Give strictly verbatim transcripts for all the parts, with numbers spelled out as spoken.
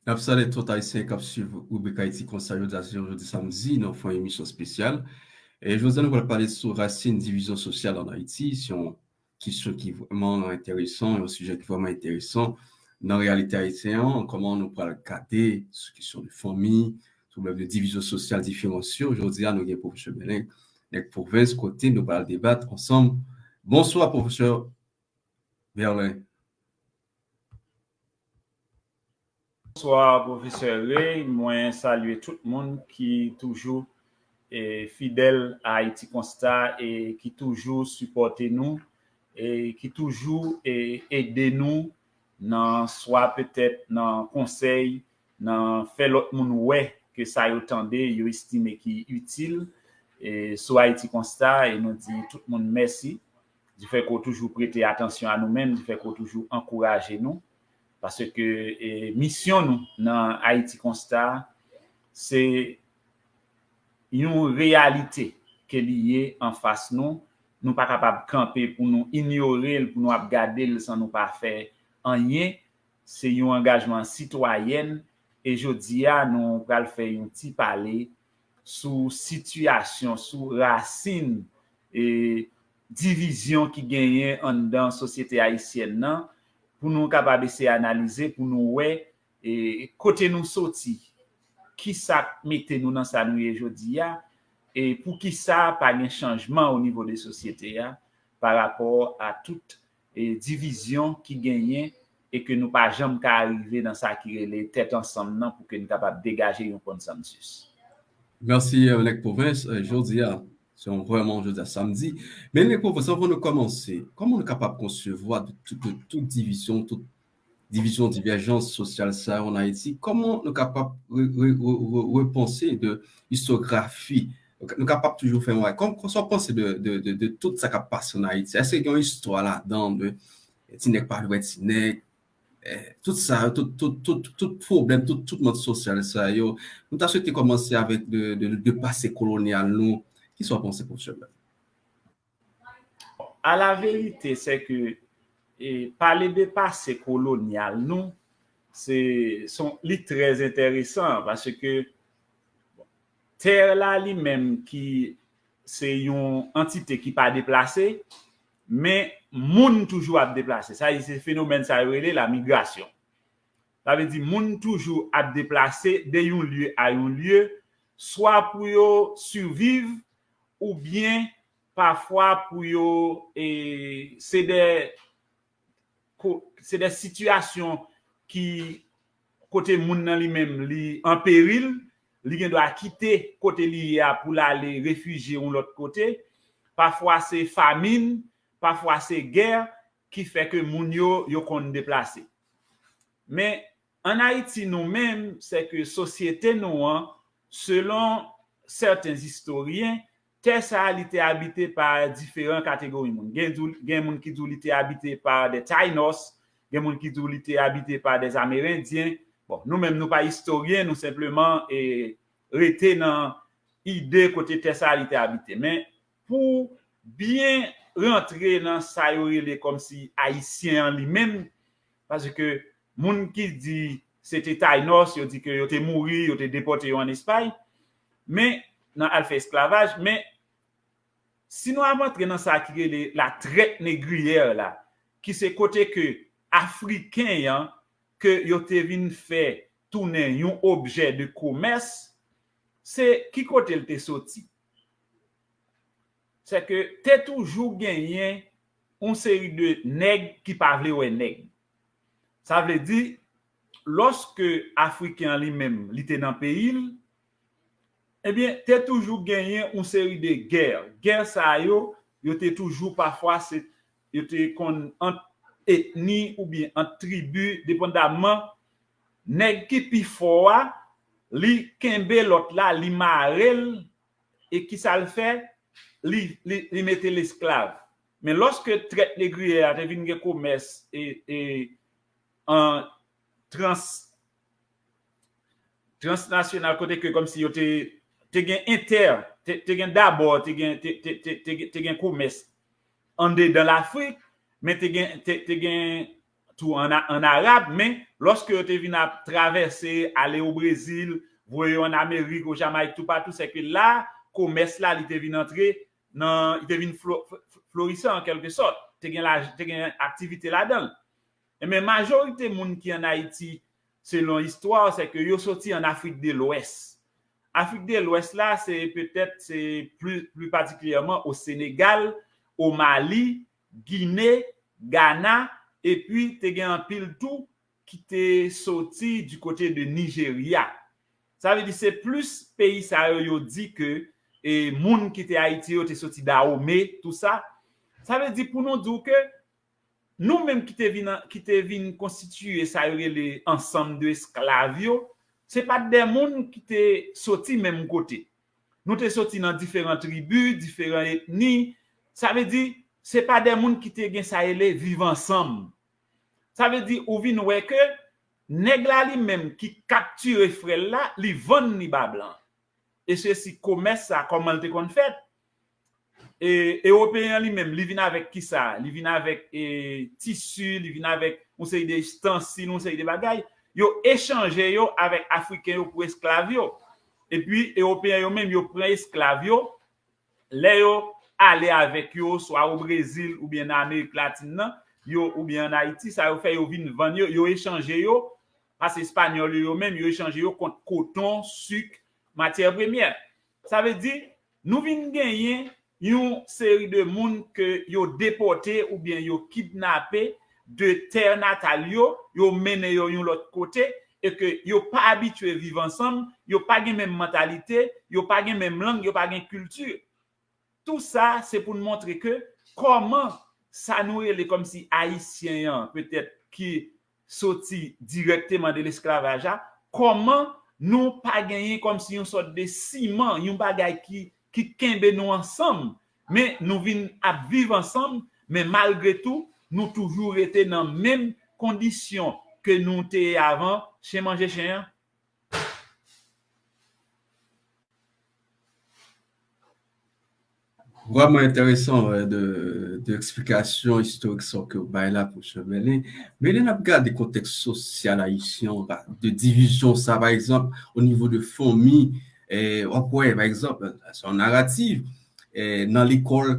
N ap salye tout Ayisyen k ap swiv ribrik Ayiti Konsta jodi a, se yon jodi samdi, nou fè yon emisyon espesyal. E jodi a, nou pral pale sou rasin divizyon sosyal ann Ayiti. Se yon kesyon ki vrèman enteresan, yon sijè ki vrèman enteresan nan reyalite ayisyen an, kòman nou pral gade sou kesyon de fanmi, sou pwoblèm de divizyon sosyal, diferans yo. Jodi a, nou gen pwofesè Bèlen, nèg pwovens, kote nou pral debat ansanm. Bonswa, pwofesè Bèlen. Bonswa, pwofesè Ray. Mwen salye tout moun ki toujou e, fidèl a Ayiti Konsta e ki toujou sipòte nou e ki toujou e, ede nou nan swa petèt nan konsèy, nan fè lòt moun wè ke sa yo tande, yo estime ki itil e, sou Ayiti Konsta e nou di tout moun mèsi. Difè ke w toujou prete atansyon a nou menm, difè ke w toujou ankouraje nou. Paske e, misyon nou nan Ayiti Konsta, se yon reyalite ke li ye anfas nou. Nou pa kapab kanpe pou nou inyore l, pou nou ap gade l san nou pa fè anyen. Se yon angajman sitwayèn. E jodi a, nou pral fè yon ti pale sou sitiyasyon, sou rasin e divizyon ki genyen anndan sosyete ayisyèn nan, pou nou kapab eseye analize, pou nou wè e kote nou soti, ki sa k mete nou nan sa nou ye jodi a, e poukisa pa gen chanjman o nivo de sosyete a pa rapò a tout e divizyon ki genyen e ke nou pa janm ka rive nan sa ki rele tèt ansanm nan pou ke nou kapab degaje yon konsansis. Mèsi, e, nèg pwovens. E, jodi a, se yon vrèman jodi a samdi. Men nèg pwovens, anvan nou kòmanse, kòman nou kapab konsevwa de tout, de tout divizyon, tout divizyon, divèjans sosyal sa yo ann Ayiti? Kòman nou kapab re, re, re, re, repanse de istografi? Nou kapab toujou fè yon, kòm, kòm sa w panse de, de, de, de tout sa k ap pase ann Ayiti? Èske gen yon istwa ladan de ti nèg pa vle wè ti nèg, e, tout sa, tout, tout, tout, tout pwoblèm, tout, tout mòd sosyal sa yo? Nou ta swete kòmanse avèk de, de, de pase kolonyal nou. Kisa w panse, pwofesè Bèlen? A la verite, se ke e, pale de pase kolonyal nou, se, se yon, li trè enteresan paske tè la li menm ki se yon antite ki pa deplase, men moun toujou ap deplase. Sa vle di se fenomèn sa yo rele la migrasyon. Sa vle di moun toujou ap deplase de yon lye a yon lye, swa pou yo siviv, oubyen pafwa pou yo, e, se de, ko-, se de sitiyasyon ki kote moun nan li menm li an peril, li gen dwa kite kote li ye a pou l ale refijye yon lòt kote. Pafwa se famin, pafwa se gè ki fè ke moun yo, yo konn deplase. Men ann Ayiti, nou menm, se ke sosyete nou an, selon sèten istoryen, tè sa a, li te abite pa diferan kategori moun. Gen, di w, gen moun ki di w li te abite pa de Taïnos, gen moun ki di w li te abite pa de Amerendyen. Bon, nou menm, nou pa istoryen, nou senpleman e, rete nan ide kote tè sa a li te abite. Men pou byen rantre nan sa yo rele kòmsi Ayisyen an li menm, paske moun ki di se te Taïnos, yo di ke yo te mouri, yo te depòte yo ann Espay, men nan al fè esklavaj, men si nou ap antre nan sa ki rele la traite négrière la, ki se kote ke Afriken an, ke yo te vin fè tounen yon objè de komès, se ki kote l te soti? Se ke te toujou genyen yon seri de nèg ki pa vle wè nèg. Sa vle di, lòske Afriken an li menm, li te nan peyi l, ebyen, te toujou genyen yon seri de gè. Gè sa yo, yo te toujou pafwa, se, yo te konn ant etni oubyen ant tribi, depandamman. Nèg ki pi fò a, li kenbe lòt la, li mare l, e ki sa l fè? Li, li, li mete l esklav. Men lòske trèt negriyè a te vin gen komès e, e an trans, transnasyonal, kote ke kòmsi yo te, te gen entè, te, te gen dabò, te gen, te, te, te, te, te gen komès andedan Lafrik, men te gen, te, te gen tou an, an arab, men lòske yo te vin ap travèse, ale o Brezil, voye yo an Amerik, o Jamayik, toupatou, se ke la, komès la, li te vin antre nan, li te vin flo, florisan an kèlke sòt, te gen, la, te gen aktivite ladan l. Ebyen, majorite moun ki ann Ayiti, selon istwa, se ke yo soti ann Afrik de Lwès. Afrik de Lwès la, se petèt, se pli, pli patikilyèman o Senegal, o Mali, Gine, Gana, epi te gen anpil tou ki te soti du côté de Nigeria. Sa vle di se plis peyi sa yo, yo di ke e, moun ki te Ayiti yo te soti Dahomey, tou sa. Sa vle di pou nou di w ke nou menm ki te vin, ki te vin konstitiye sa yo rele ansanm de esklav yo, se pa t de moun ki te soti menm kote. Nou te soti nan diferan tribi, diferan etni. Sa vle di, se pa de moun ki te gen sa rele viv ansanm. Sa vle di, ou vin wè ke nèg la li menm ki kaptire frè l la, li vann li ba blan. E se si komès sa, kòman l te konn fèt? E, Ewopeyen an li menm, li vin avèk kisa? Li vin avèk e, tisi, li vin avèk yon seri de istansil, yon seri de bagay. Yo echanje yo avèk Afriken yo pou esklav yo. Epi, Ewopeyen yo menm, yo pran esklav yo. Lè yo ale avèk yo, swa o Brezil oubyen nan Amerik Latin nan, yo, oubyen ann Ayiti, sa yo fè, yo vin vann yo, yo echanje yo, paske Espanyòl yo, yo menm, yo echanje yo kont koton, sik, matyè premyè. Sa vle di, nou vin genyen yon seri de moun ke yo depòte oubyen yo kidnape de tè natal yo, yo mennen yo yon lòt kote, e ke yo pa abitye viv ansanm, yo pa gen menm mantalite, yo pa gen menm lang, yo pa gen kilti. Tou sa, se pou n montre ke kòman sa nou rele kòmsi Ayisyen an, petèt ki soti dirèkteman de lesklavaj la, kòman nou pa genyen kòmsi yon sòt de siman, yon bagay ki, ki kenbe nou ansanm, men nou vin ap viv ansanm, men malgre tou, nou toujou rete nan menm kondisyon ke nou te ye avan, chen manje chen an? Vrèman enteresan, de, de eksplikasyon istorik sa ke w bay la, Pwofesè Merlin. Men lè n ap gade kontèks sosyal ayisyen an, de divizyon sa, pa egzanp, o nivo de fanmi, w ap wè, pa egzanp, se yon naratif, nan lekòl,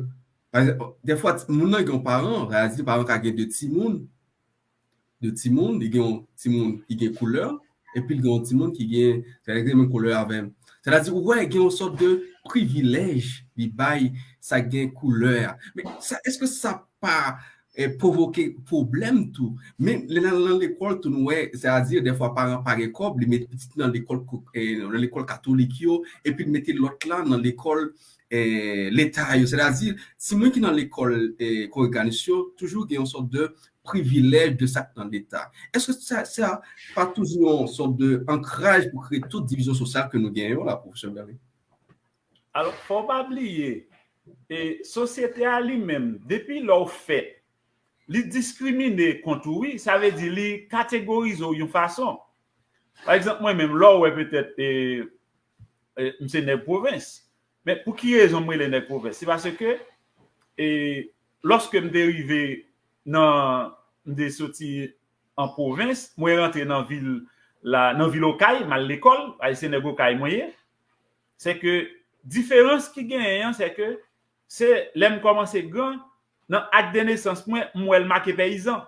pa egzanp, dèfwa, moun nan gen yon paran, pa egzanp, paran ka gen de timoun, de timoun, li gen yon timoun ki gen koulè, epi li gen yon timoun ki gen, sètadi ki gen menm koulè avè m. Sètadi, ou wè, gen yon sòt de privilèj li bay sa gen koulè a. Men sa, èske sa pa eh, pwovoke pwoblèm tou? Men lè nan, nan lekòl tou, nou wè, sètadi, dèfwa paran pa gen kòb, li met pitit nan lekòl, eh, nan lekòl katolik yo, epi li mete lòt la nan lekòl eh, leta yo. Sètadi, timoun ki nan lekòl eh, kongreganis yo toujou gen yon sòt de privilèj de sa k nan leta. Èske sa, sa pa toujou yon sòt de ankraj pou kreye tout divizyon sosyal ke nou genyen yo la, Pwofesè Merlin? Alò, fò w pa bliye, e, sosyete a li menm, depi lè w fèt, li diskrimine kont ou, wi, sa vle di li kategorize w yon fason. Pa egzanp, mwen menm, lè w wè petèt, e, e, m se nèg pwovens. Men pou ki rezon m rele nèg pwovens? Se paske, e, lòske m te rive nan, m te soti an pwovens, mwen rantre nan vil la, nan vil Okay, m al lekòl, paske se nèg Okay mwen ye. Se ke diferans ki genyen an, se ke se lè m kòmanse gran, nan ak de nesans mwen, m wè l make peyizan.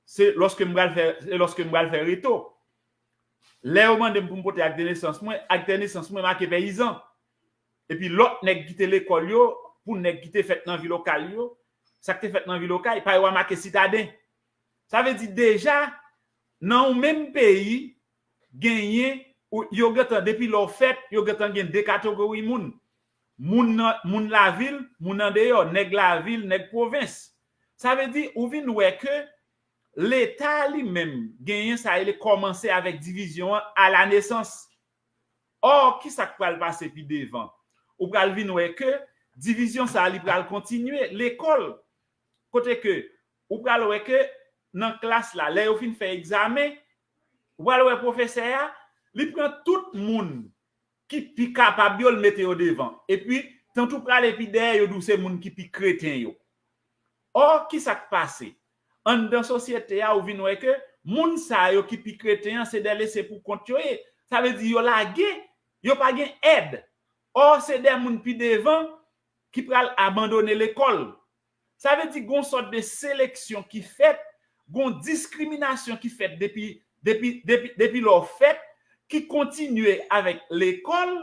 Se lòske m pral fè, se lòske m pral fè reto. Lè yo mande m pou m pote ak de nesans mwen, ak de nesans mwen make peyizan. Epi lòt nèg ki te lekòl yo, pou nèg ki te fèt nan vil Okay yo, sa k te fèt nan vil Okay, pa yo a make sitaden. Sa vle di deja, nan yon menm peyi, genyen, ou, yo gentan, depi lè w fèt, yo gentan gen de kategori moun. Moun nan, moun lavil, moun andeyò, nèg lavil, nèg pwovens. Sa vle di, ou vin wè ke Leta li menm genyen sa rele kòmanse avèk divizyon an a la nesans. Ò, kisa k pral pase pi devan? Ou pral vin wè ke divizyon sa a li pral kontinye lekòl. Kote ke ou pral wè ke nan klas la, lè yo fin fè egzamen, ou pral wè pwofesè a, li pran tout moun ki pi kapab yo, l mete yo devan. Epi, tantou prale pi dèyè, yo di w se moun ki pi kreten yo. Ò, kisa k pase? anndan sosyete a, ou vin wè ke moun sa yo ki pi kreten an, se dè lese pou kont yo ye. Sa vle di yo lage, yo pa gen èd. Ò, se dè moun pi devan ki pral abandone lekòl. Sa vle di gon sòt de seleksyon ki fèt, gon diskriminasyon ki fèt depi, depi, depi, depi lè w fèt, ki kontinye avèk lekòl,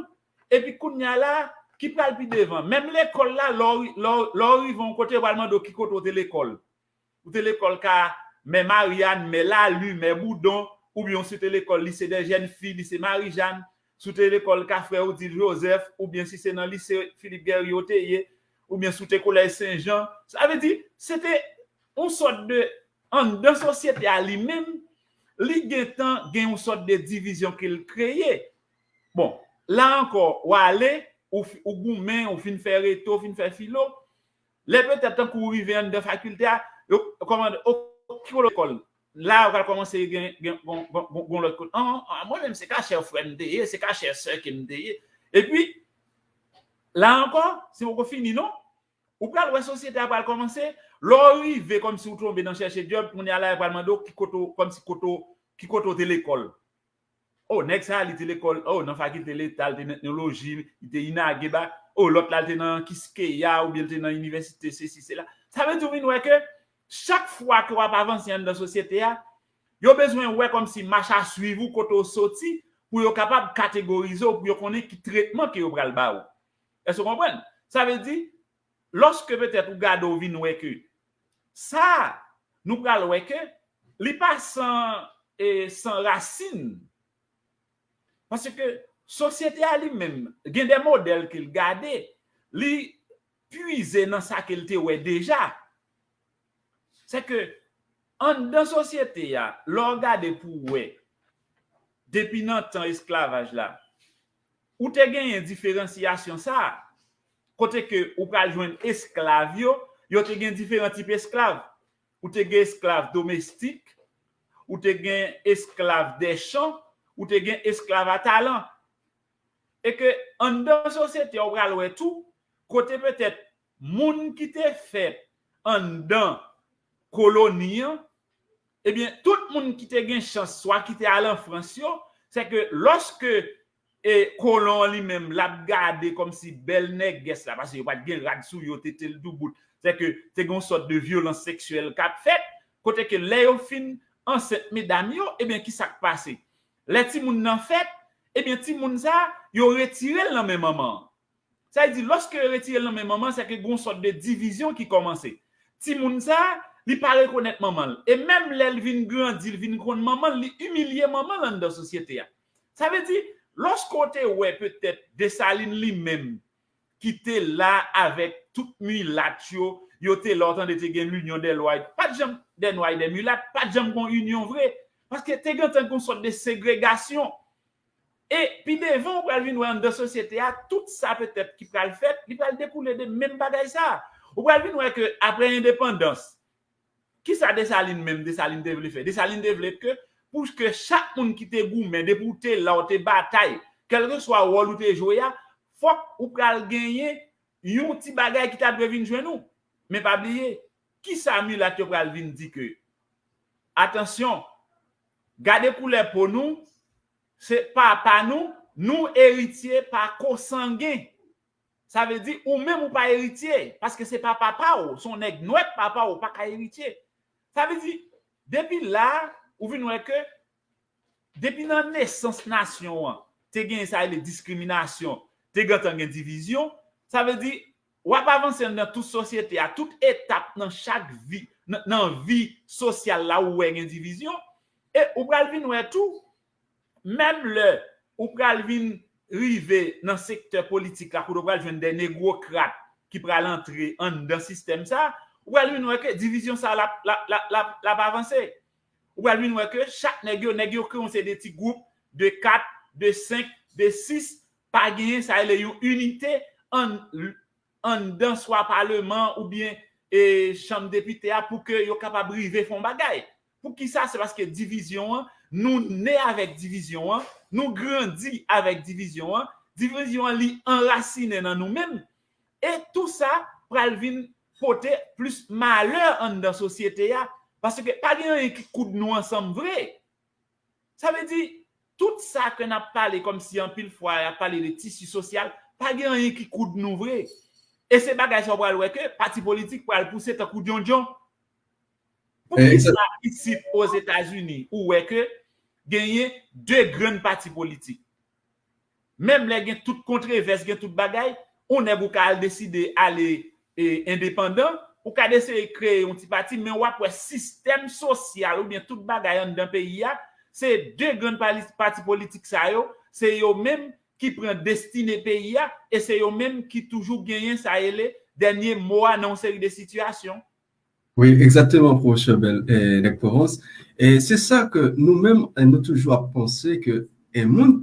epi kounye a la, ki pral pi devan. Menm lekòl la, lè w ri- lè w- lè w rive yon kote, yo pral mande w ki kote w te lekòl. Ou te lekòl ka Mè Mariann, Mè Lalu, Mè Boudon, oubyen si w te lekòl Lise dè Jèn Fi, Lise Marijàn, si w te lekòl ka Frè Odile Joseph, oubyen si se nan Lise Philippe Guerrier w te ye, oubyen si w te Kolèj Sen Jan. Sa vle di, se te yon sòt de, anndan sosyete a li menm, li gentan gen yon sòt de divizyon ke l kreye. Bon, la ankò, w ale, ou, fi- ou goumen, ou fin fè reto, ou fin fè filo. Lè petèt tankou ou rive anndan fakilte a, yo kòmande, o, ki kote lekòl? La, yo pral kòmanse gen, gen, gon, gon, gon, gon lòt kote. An, an, mwen menm, se kachè frè m te ye, se kachè sè ke m te ye. Epi, la ankò, se poko fini, non? Ou pral wè sosyete a pral kòmanse, lè w rive kòmsi ou tonbe nan chèche djòb, kounye a la, yo pral mande w ki kote w, kòmsi kote w, ki kote w te lekòl. O, nèg sa a, li te lekòl, o, nan fakilte Leta, li te nan etnoloji, li te inage ba, o, lòt la, li te nan Kiskeya, oubyen li te nan inivèsite, sesi, sela. Sa vle di, ou vin wè ke chak fwa ke w ap avanse anndan sosyete a, yo bezwen wè kòmsi mach a swiv ou kote w soti, pou yo kapab kategorize w, pou yo konnen ki tretman ke yo pral ba ou. Èske w konprann? Sa vle di, lòske petèt ou gade, ou vin wè ke sa, nou pral wè ke li pa san, e, san rasin. Paske sosyete a li menm, gen de modèl ke l gade, li pwize nan sa ke l te wè deja. Se ke anndan sosyete a, lè w gade pou w wè, depi nan tan esklavaj la, ou te genyen diferansyasyon sa a, kote ke ou pral jwenn esklav yo, yo te gen diferan tip esklav. Ou te gen esklav domestik, ou te gen esklav dè chan, ou te gen esklav a talan. E ke anndan sosyete a, ou pral wè tou, kote petèt moun ki te fèt anndan koloni an, ebyen, tout moun ki te gen chans, swa ki te al an Frans yo, se ke lòske, e, kolon an li menm, l ap gade kòmsi bèl nègès la, paske yo pa t gen rad sou yo, tete l doubout, se ke te gen yon sòt de vyolans seksyèl k ap fèt, kote ke lè yo fin ansent medam yo, ebyen, ki sa k pase? Lè timoun nan fèt, ebyen, timoun sa, yo retire l nan men manman an. Sa vle di, lòske yo retire l nan men manman, se ke gen yon sòt de divizyon ki kòmanse. Timoun sa, li pa rekonèt manman l. E menm lè l vin grandi, l vin konn manman l, li imilye manman l anndan sosyete a. Sa vle di, lòske w te wè petèt Desalin li menm, ki te la avèk tout milat yo, yo te la, w tande te gen linyon dè lwa, pa t janm dè nwa e dè milat, pa t janm gon inyon vre. Paske te gentan gon sòt de segregasyon. E pi devan, ou pral vin wè anndan sosyete a, tout sa petèt ki pral fèt, li pral dekoule de menm bagay sa. Ou pral vin wè ke apre endepandans, kisa Desalin menm, Desalin te vle fè? Desalin te vle ke, pou ke chak moun ki te goumen, depi w te la, w te batay, kèlkeswa wòl ou te jwe a, fòk ou pral genyen yon ti bagay ki ta dwe vin jwenn ou. Men pa bliye, kisa milat yo pral vin di ke, atansyon, gade koulè po nou, se papa nou, nou eritye pa kosangen. Sa vle di, ou menm ou pa eritye, paske se pa papa w, se yon nèg nwè k papa w, ou pa ka eritye. Sa vle di, depi la, ou vin wè ke, depi nan nesans nasyon an, te gen sa rele diskriminasyon, te gentan gen divizyon. Sa vle di, w ap avanse anndan tout sosyete a, tout etap nan chak vi, nan, nan vi sosyal la, ou wè gen divizyon. E ou pral vin wè tou, menm lè ou pral vin rive nan sektè politik la, kote w pral jwenn de negwokrat ki pral antre anndan sistèm sa, ou pral vin wè ke divizyon sa l ap, l ap, l ap, l ap, l ap avanse. Ou pral vin wè ke chak nèg yo, nèg yo kreye yon seri de ti gwoup de kat, de senk, de sis, pa genyen sa rele yon inite an, anndan swa paleman oubyen, e, chanm depite a pou ke yo kapab rive fè yon bagay. Poukisa? Se paske divizyon an, nou ne avèk divizyon an, nou grandi avèk divizyon an, divizyon an li anrasinen nan nou menm, e tou sa pral vin pote plis malè anndan sosyete a, Paske pa gen anyen ki koud nou ansanm vre. Sa vle di, tout sa ke n ap pale kòmsi anpil fwa y ap pale de tisi sosyal, pa gen anyen ki koud nou vre. E se bagay sa w pral wè ke pati politik pral pouse tankou dyondyon. Poukisa isit Ozetazini ou wè ke genyen de grann pati politik? Menm lè gen tout kontrevès, gen tout bagay, yon nèg ou ka al deside ale e, endepandan, ou ka deside kreye yon ti pati, men w ap wè sistèm sosyal oubyen tout bagay anndan peyi a, se de grann pali- pati politik sa yo, se yo menm ki pran destine peyi a, e se yo menm ki toujou genyen sa rele dènye mo a nan yon seri de sitiyasyon. Wi, egzakteman, pwofesè Bèl, eh, Nèg Pwovans. E se sa ke nou menm, eh, nou toujou ap panse ke eh, moun,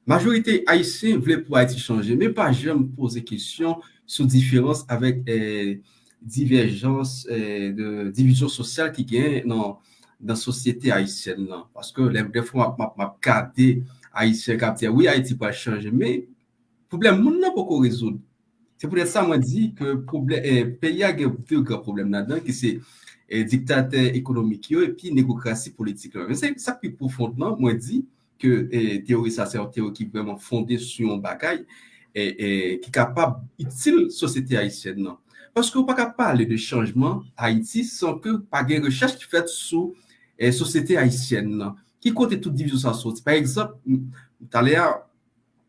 majorite Ayisyen vle pou Ayiti chanje, men pa janm poze kesyon sou diferans avèk eh, divèjans eh, de divizyon sosyal ki gen nan, nan sosyete ayisyèn nan. Paske lè dèfwa m ap, m ap, m ap gade Ayisyen k ap di, wi, Ayiti pral chanje, men pwoblèm moun nan poko rezoud. Se poutèt sa mwen di ke pwoblè, eh, peyi a gen de gran pwoblèm ladan, ki se eh, diktatè ekonomik yo epi negokrasi politik la. Men se sa k pi pwofon nan, mwen di ke eh, teyori sa se yon teyori ki vrèman fonde sou yon bagay eh, eh, ki kapab itil sosyete ayisyèn nan. Paske ou pa ka pale de chanjman Ayiti san ke pa gen rechèch ki fèt sou eh, sosyete ayisyèn nan. Ki kote tout divizyon sa soti? Pa egzanp, m- talè a,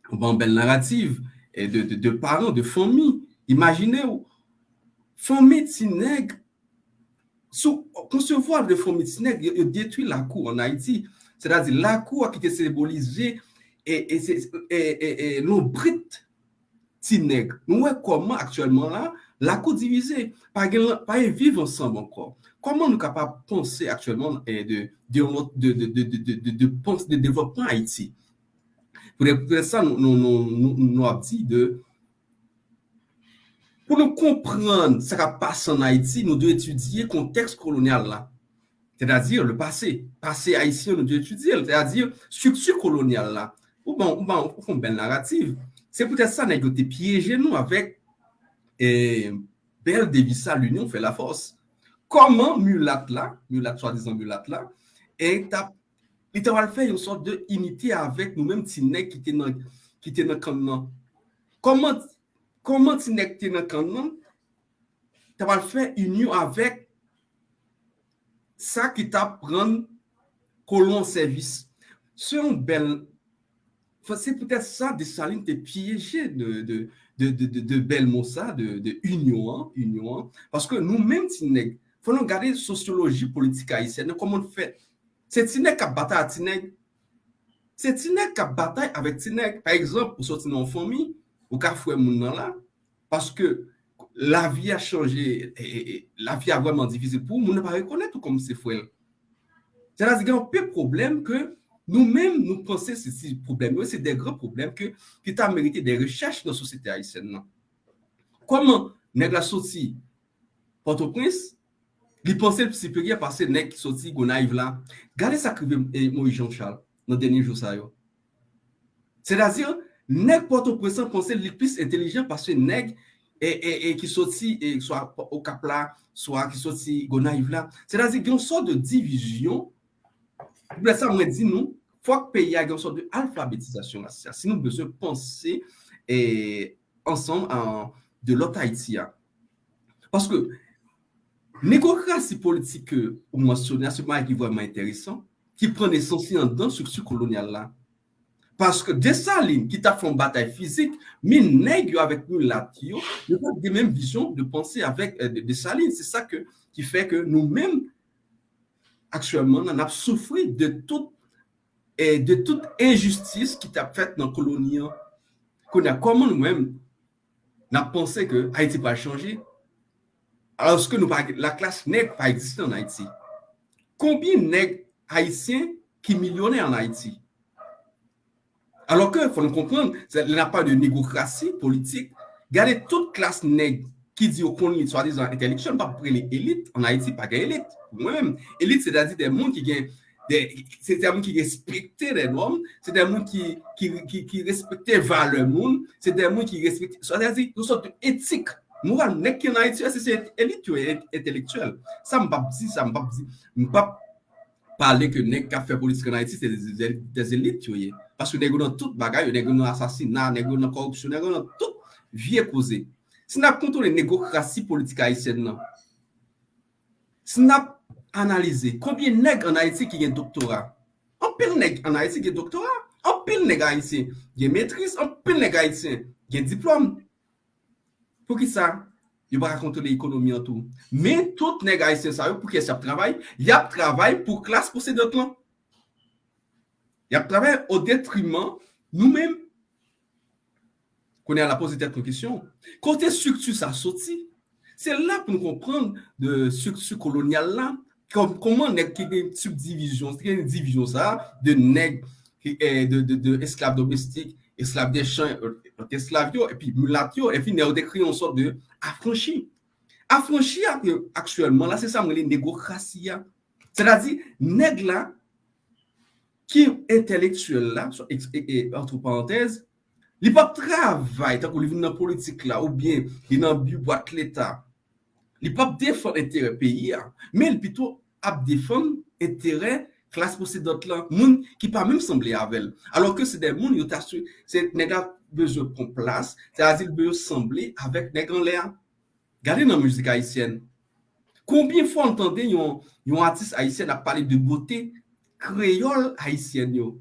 ou ban bèl narativ eh, de, de, de paran, de fanmi. Imajine w, fanmi ti nèg, si w konsevwa de fanmi ti nèg, yo, yo detwi lakou an Ayiti. Sètadi lakou a ki te senbolize e, e, se- e, e, e, lonbrit ti nèg. Nou wè kòman aktyèlman la, lakou divize. Pa gen, pa gen viv ansanm ankò. Kòman nou kapab panse aktyèlman eh, de, de, yon lòt- de, de, de, de, de, de, de panse de devlòpman Ayiti? Poutèt poutèt sa, nou, nou, nou, nou, nou ap di de, pou nou konprann sa k ap pase ann Ayiti, nou dwe etidye kontèks kolonyal la. Sètadi, le pase. Pase ayisyen, nou dwe etidye l. Sètadi, estrikti kolonyal la. Ou ban, ou ban, ou fè yon bèl narativ. Se poutèt sa, nèg yo te pyeje nou avèk eh, bèl deviz sa, l'union fait la force. Kòman milat la, milat, swadizan milat la, e t ap, li ta pral fè yon sòt de inite avèk nou menm ti nèg ki te nan, ki te nan kann nan. Kòman, kòman ti nèg ki te nan kann nan ta pral fè inyon avèk sa ki t ap rann kolon an sèvis? Se yon bèl, enfin, se poutèt sa Desalin te pyeje de, de, de, de, de, de bèl mo sa, de, de inyon an, inyon an. Paske nou menm ti nèg, fò nou gade sosyoloji politik ayisyèn nan, kòman l fèt. Se ti nèg k ap batay ak ti nèg. Se ti nèg k ap batay avèk ti nèg. Pa egzanp, ou soti nan yon fanmi, ou ka fwè moun nan la, paske lavi a chanje, e, e, e, lavi a vrèman difisil pou ou, moun nan pa rekonèt ou kòm se frè l. Sètadi gen anpil pwoblèm ke nou menm nou panse se ti pwoblèm yo, se de gran pwoblèm ke, ki ta merite de rechèch nan sosyete ayisyèn nan. Kòman nèg la soti Pòtoprens, li panse l siperyè pase nèg ki soti Gonayiv la? Gade sa k rive eh, Moïse Jean Charles nan dènye jou sa yo. Sètadi, nèg Pòtoprens lan panse li plis entelijan pase nèg e, e, e ki soti e, swa Okap la, swa ki soti Gonayiv la. Sètadi, gen yon sòt de divizyon. Poutèt sa, mwen di nou, fòk peyi a gen yon sòt de alfabetizasyon rasyal. Si nou bezwen panse e, ansanm an, de lòt Ayiti a. Paske negokrasi politik ke ou mansyone a, se yon bagay ki vrèman enteresan, ki pran nesans li anndan estrikti kolonyal la. Paske Desalin, ki t ap fè yon batay fizik, men nèg yo avèk milat yo, yo pa t gen menm vizyon de panse avèk eh, de, Desalin. Se sa ke, ki fè ke nou menm, aktyèlman, n ap soufri de tout, eh, de tout enjistis ki t ap fèt nan koloni an. Kounye a, kòman nou menm, n ap panse ke Ayiti pral chanje, alòske nou pa, laklas nèg pa egziste ann Ayiti? Konbyen nèg ayisyen ki milyonè ann Ayiti? Alòske, fò nou konprann, se, lè n ap pale de negokrasi politik, gade tout klas nèg ki di yo konn li, swadizan entèlektyèl, m p ap rele elit, ann Ayiti pa gen elit, pou mwen menm. Elit, sètadi de moun ki gen, de, se de moun ki respekte de nòm, se de moun ki, ki, ki, ki respekte valè moun, se de moun ki respekte, sètadi, yon sòt de etik Moral, nèg ki ann Ayiti, èske se elit yo ye, entelektyèl? Sa m p ap di, sa m p ap di. M p ap pale ke nèg k ap fè politik ann Ayiti, se de, de, de elit yo ye. Paske nèg yo nan tout bagay, nèg yo nan asasina, nèg yo nan kòripsyon, nèg yo nan tout vye koze. Si n ap kontwole negokrasi politik ayisyèn nan, si n ap analize konbyen nèg ann Ayiti ki gen doktora, anpil nèg ann Ayiti gen doktora, anpil nèg ayisyen gen metriz, anpil nèg ayisyen gen diplòm. Poukisa yo pa ka kontwole ekonomi an tou? Men tout nèg ayisyen sa yo, pou kiyès y ap travay? Y ap travay pou klas posedant lan. Y ap travay o detriman nou menm. Kounye a, n a poze tèt nou kesyon, kote estrikti sa soti? Se la pou nou konprann de estrikti kolonyal la, kòm, kòman nèg ki gen sibdivizyon, ki gen divizyon sa, de nèg, ki, eh, de, de, de esklav domestik, esklav de chan, ant esklav yo, epi milat yo, epi nèg yo te kreye yon sòt de afranchi. Afranchi a, aktyèlman la, se sa m rele negokrasi a. Sètadi, nèg la, ki entelektyèl la, so, eks-, e, e, antre parantèz, li p ap travay tankou li vin nan politik la, oubyen li nan bi bwat leta. Li p ap defann enterè peyi a, men li pito ap defann enterè klas posedant lan, moun ki pa menm sanble avè l. Alòske se de moun yo ta sou, se nèg la bezwen pran plas, sètadi l bezwen sanble avèk nèg anlè a. Gade nan mizik ayisyèn. Konbyen fwa n tande yon, yon atis ayisyèn ap pale de bote kreyòl ayisyèn yo?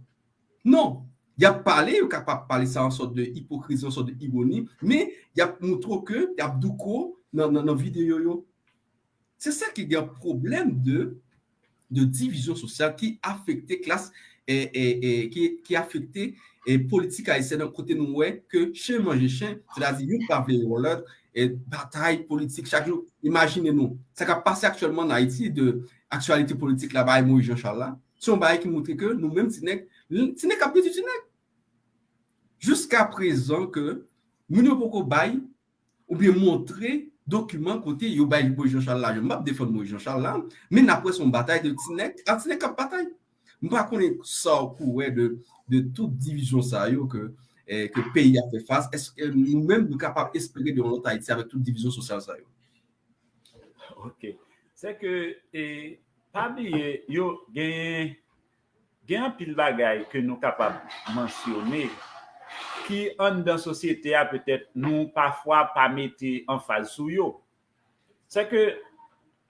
Non. Y ap pale, yo kapab pale sa an sòt de ipokrizi, an sòt de ironi, men y ap moutre w ke y ap douko nan, nan, nan videyo yo. Se sa ki gen pwoblèm de, de divizyon sosyal ki afekte klas, e, e, e, ki, ki afekte, e, politik ayisyèn nan, kote nou wè ke chen manje chen, sètadi youn pa vle wè lòt, e, batay politik chak jou. Imajine nou, sa k ap pase aktyèlman ann Ayiti, de aktyalite politik la, bagay Moyiz Jan Chal la, se yon bagay ki moutre ke nou menm ti nèg, ti nèg k ap pèdi ti nèg. Jiska prezan ke moun yo poko bay oubyen montre dokiman kote yo bay Moyiz Jan Chal lajan. M p ap defann Moyiz Jan Chal la, men n ap wè se yon batay de ti nèg ak ti nèg k ap batay. M pa konnen sa w pou wè de, de tout divizyon sa yo ke, eh, ke peyi a fè fas. Èske nou menm nou kapab espere de yon lòt Ayiti avèk tout divizyon sosyal sa yo? Ok. Se ke, e, pa bliye, yo genyen, gen anpil bagay ke nou kapab mansyone ki anndan sosyete a, petèt nou pafwa pa mete anfaz sou yo. Se ke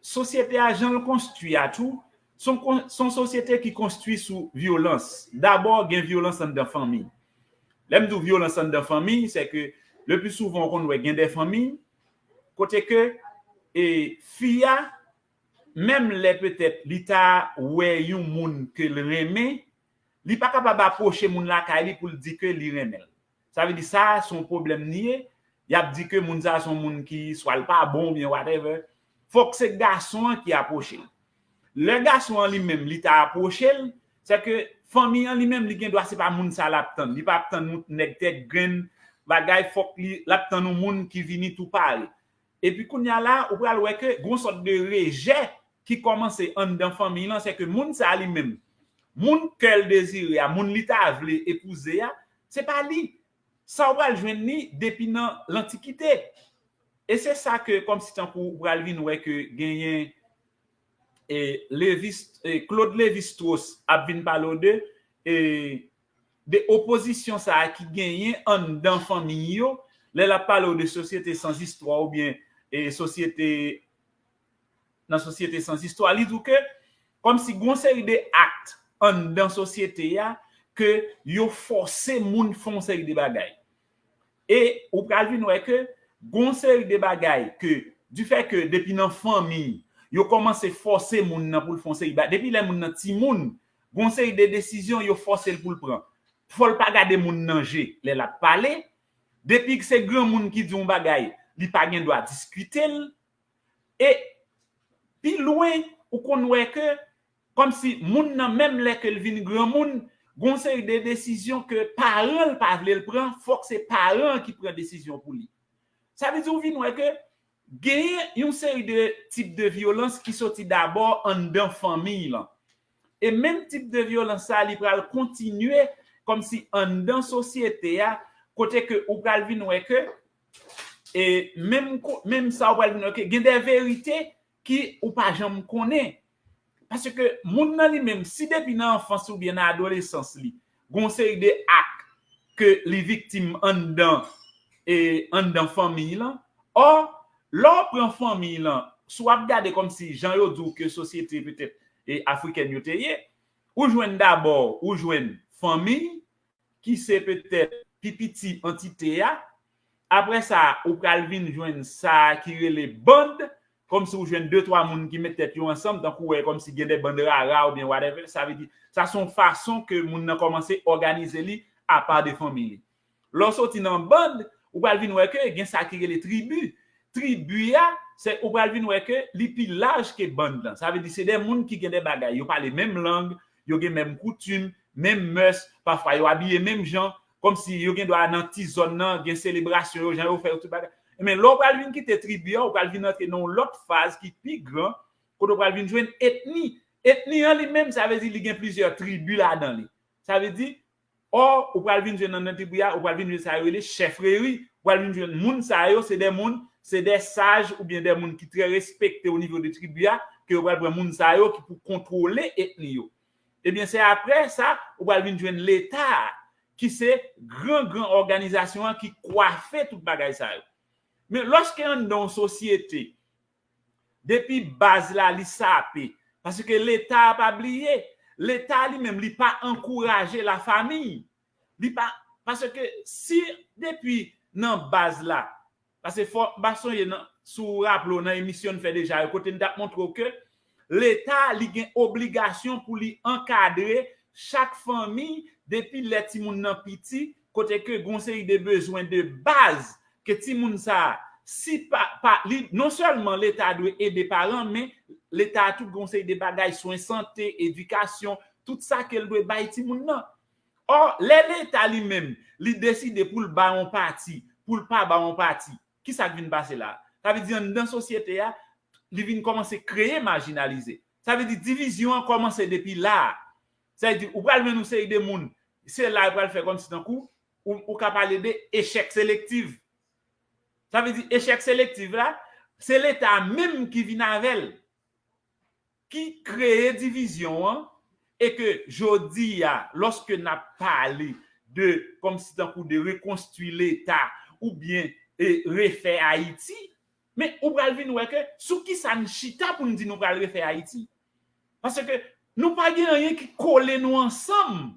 sosyete a, jan l konstwi a tou, se yon kon-, se yon sosyete ki konstwi sou vyolans. Dabò, gen vyolans anndan fanmi. Lè m di w vyolans anndan fanmi, se ke le pli souvan ou konn wè gen de fanmi kote ke, e, fi a, menm lè petèt li ta wè yon moun ke l renmen, li pa kapab apwoche moun lakay li pou l di ke li renmen l. Sa vle di sa, se yon pwoblèm li ye. Y ap di ke moun sa a se yon moun ki swa l pa bon oubyen whatever. Fòk se gason an ki apwoche l. Lè gason an li menm, li ta apwoche l, se ke fanmi an li menm, li gen dwa se pa moun sa l ap tann. Li p ap tann yon nèg tèt grenn, bagay, fòk li, l ap tann yon moun ki vini tou pare. Epi kounye a la, ou pral wè ke gon sòt de rejè ki kòmanse anndan fanmi lan, se ke moun sa a li menm, moun kè l dezire a, moun li ta vle epouze a, se pa li. Sa w pral jwenn li depi nan lantikite. E se sa ke, kòmsi tankou ou pral vin wè ke genyen, e, Lévis-, e, Claude Lévi-Strauss ap vin pale w de, e, de opozisyon sa a ki genyen anndan fanmi yo, lè l ap pale w de sosyete sanzistwa oubyen, e, sosyete, nan sosyete sanzistwa, li di w ke kòmsi gon seri de akt anndan sosyete a ke yo fòse moun fè yon seri de bagay. E ou pral vin wè ke gon seri de bagay ke, difè ke depi nan fanmi, yo kòmanse fòse moun nan pou l fè yon seri ba-, depi lè moun nan timoun, gon seri de desizyon yo fòse l pou l pran. Fò l pa gade moun nan je lè l ap pale. Depi se granmoun ki di yon bagay, li pa gen dwa diskite l. E pi lwen, ou konn wè ke, kòmsi moun nan, menm lè ke l vin granmoun, gon seri de desizyon ke paran l pa vle l pran, fòk se paran an ki pran desizyon pou li. Sa vle di ou vin wè ke genyen yon seri de tip de vyolans ki soti dabò anndan fanmi lan. E menm tip de vyolans sa, li pral kontinye kòmsi anndan sosyete a, kote ke ou pral vin wè ke e menm, menm sa ou pral vin wè ke gen de verite ki ou pa janm konnen. Paske moun nan li menm, si depi nan anfans oubyen nan adolesans li, gon seri de ak ke li viktim anndan, e anndan fanmiy lan, ò, lè w pran fanmiy lan, si w ap gade kòmsi jan yo di w ke sosyete petèt e afrikèn yo te ye, ou jwenn dabò, ou jwenn fanmiy, ki se petèt pi piti antite a. Apre sa, ou pral vin jwenn sa ki rele band, kòmsi ou jwenn de twa moun ki met tèt yo ansanm, tankou wè kòmsi gen de band rara oubyen whatever, sa vle di, sa se yon fason ke moun nan kòmanse òganize li apa de fanmi li. Lè w soti nan band, ou pral vin wè ke gen sa ki rele tribi. Tribi a, se ou pral vin wè ke li pi laj ke band lan. Sa vle di, se de moun ki gen de bagay, yo pale menm lang, yo gen menm koutim, menm mès, pafwa yo abiye menm jan, kòmsi yo gen dwa nan ti zòn nan, gen selebrasyon yo, jan yo fè yo, tout bagay. Men lè w pral vin kite tribi a, ou pral vin antre nan yon lòt faz ki pi gran, kote w pral vin jwenn etni. Etni an li menm, sa vle di li gen plizyè tribi ladan li. Sa vle di, ò, ou pral vin jwenn nan, nan tribi a, ou pral vin jwenn sa yo rele chèfreri. Ou pral vin jwenn moun sa yo, se de moun, se de saj oubyen de moun ki trè respekte o nivo de tribi a, ke yo pral pran moun sa yo ki pou kontwole etni yo. Ebyen, se apre sa, ou pral vin jwenn Leta a, ki se gran, gran òganizasyon an ki kwafe tout bagay sa yo. Men lòske anndan yon sosyete, depi baz la, li sape, paske Leta a pa bliye, Leta li menm, li pa ankouraje lafanmi. Li pa, paske si depi nan baz la, paske fò, m pa sonje nan, si w raple w nan emisyon n fè deja yo, kote n t ap montre w ke Leta, li gen obligasyon pou li ankadre chak fanmi depi lè timoun nan piti, kote ke gon seri de bezwen de baz ke timoun sa a, si pa, pa, li, non sèlman Leta dwe ede paran, men Leta a tou gon seri de bagay, swen sante, edikasyon, tout sa ke l dwe bay timoun nan. Ò, lè Leta li menm, li deside pou l ba yon pati, pou l pa ba yon pati, ki sa k vin pase la? Sa vle di anndan sosyete a, li vin kòmanse kreye majinalize. Sa vle di divizyon an kòmanse depi la a. Sa vle di, ou pral jwenn yon seri de moun, se la yo pral fè kòmsi tankou, ou, ou ka pale de echèk selektif. Sa vle di echèk selektif la, se Leta a menm ki vin avè l, ki kreye divizyon an, e ke jodi a, lòske n ap pale de, kòmsi tankou de rekonstwi Leta, oubyen, e, refè Ayiti, men ou pral vin wè ke sou ki sa n chita pou n di nou pral refè Ayiti? Paske nou pa gen anyen ki kole nou ansanm,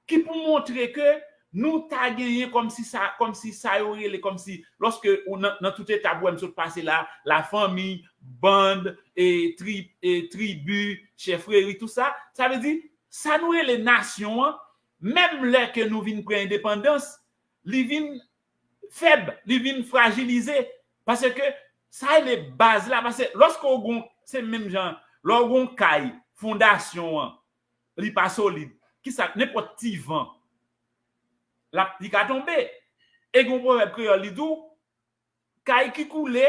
ki pou montre ke nou ta genyen kòmsi sa, kòmsi sa yo rele, kòmsi lòske ou nan, nan tout etap, ou wè m sot pase la, lafanmi, band, e, tri, e, tribi, chèfreri, tou sa, sa vle di, sa nou rele nasyon an, menm lè ke nou vin pran endepandans, li vin fèb, li vin frajilize, paske sa rele baz la, paske lòske w gon, se menm jan, lè w gon kay, fondasyon an, li pa solid, kisa, nenpòt ti van, l ap, li ka tonbe. E gon pwovèb kreyòl, li di w, kay ki koule,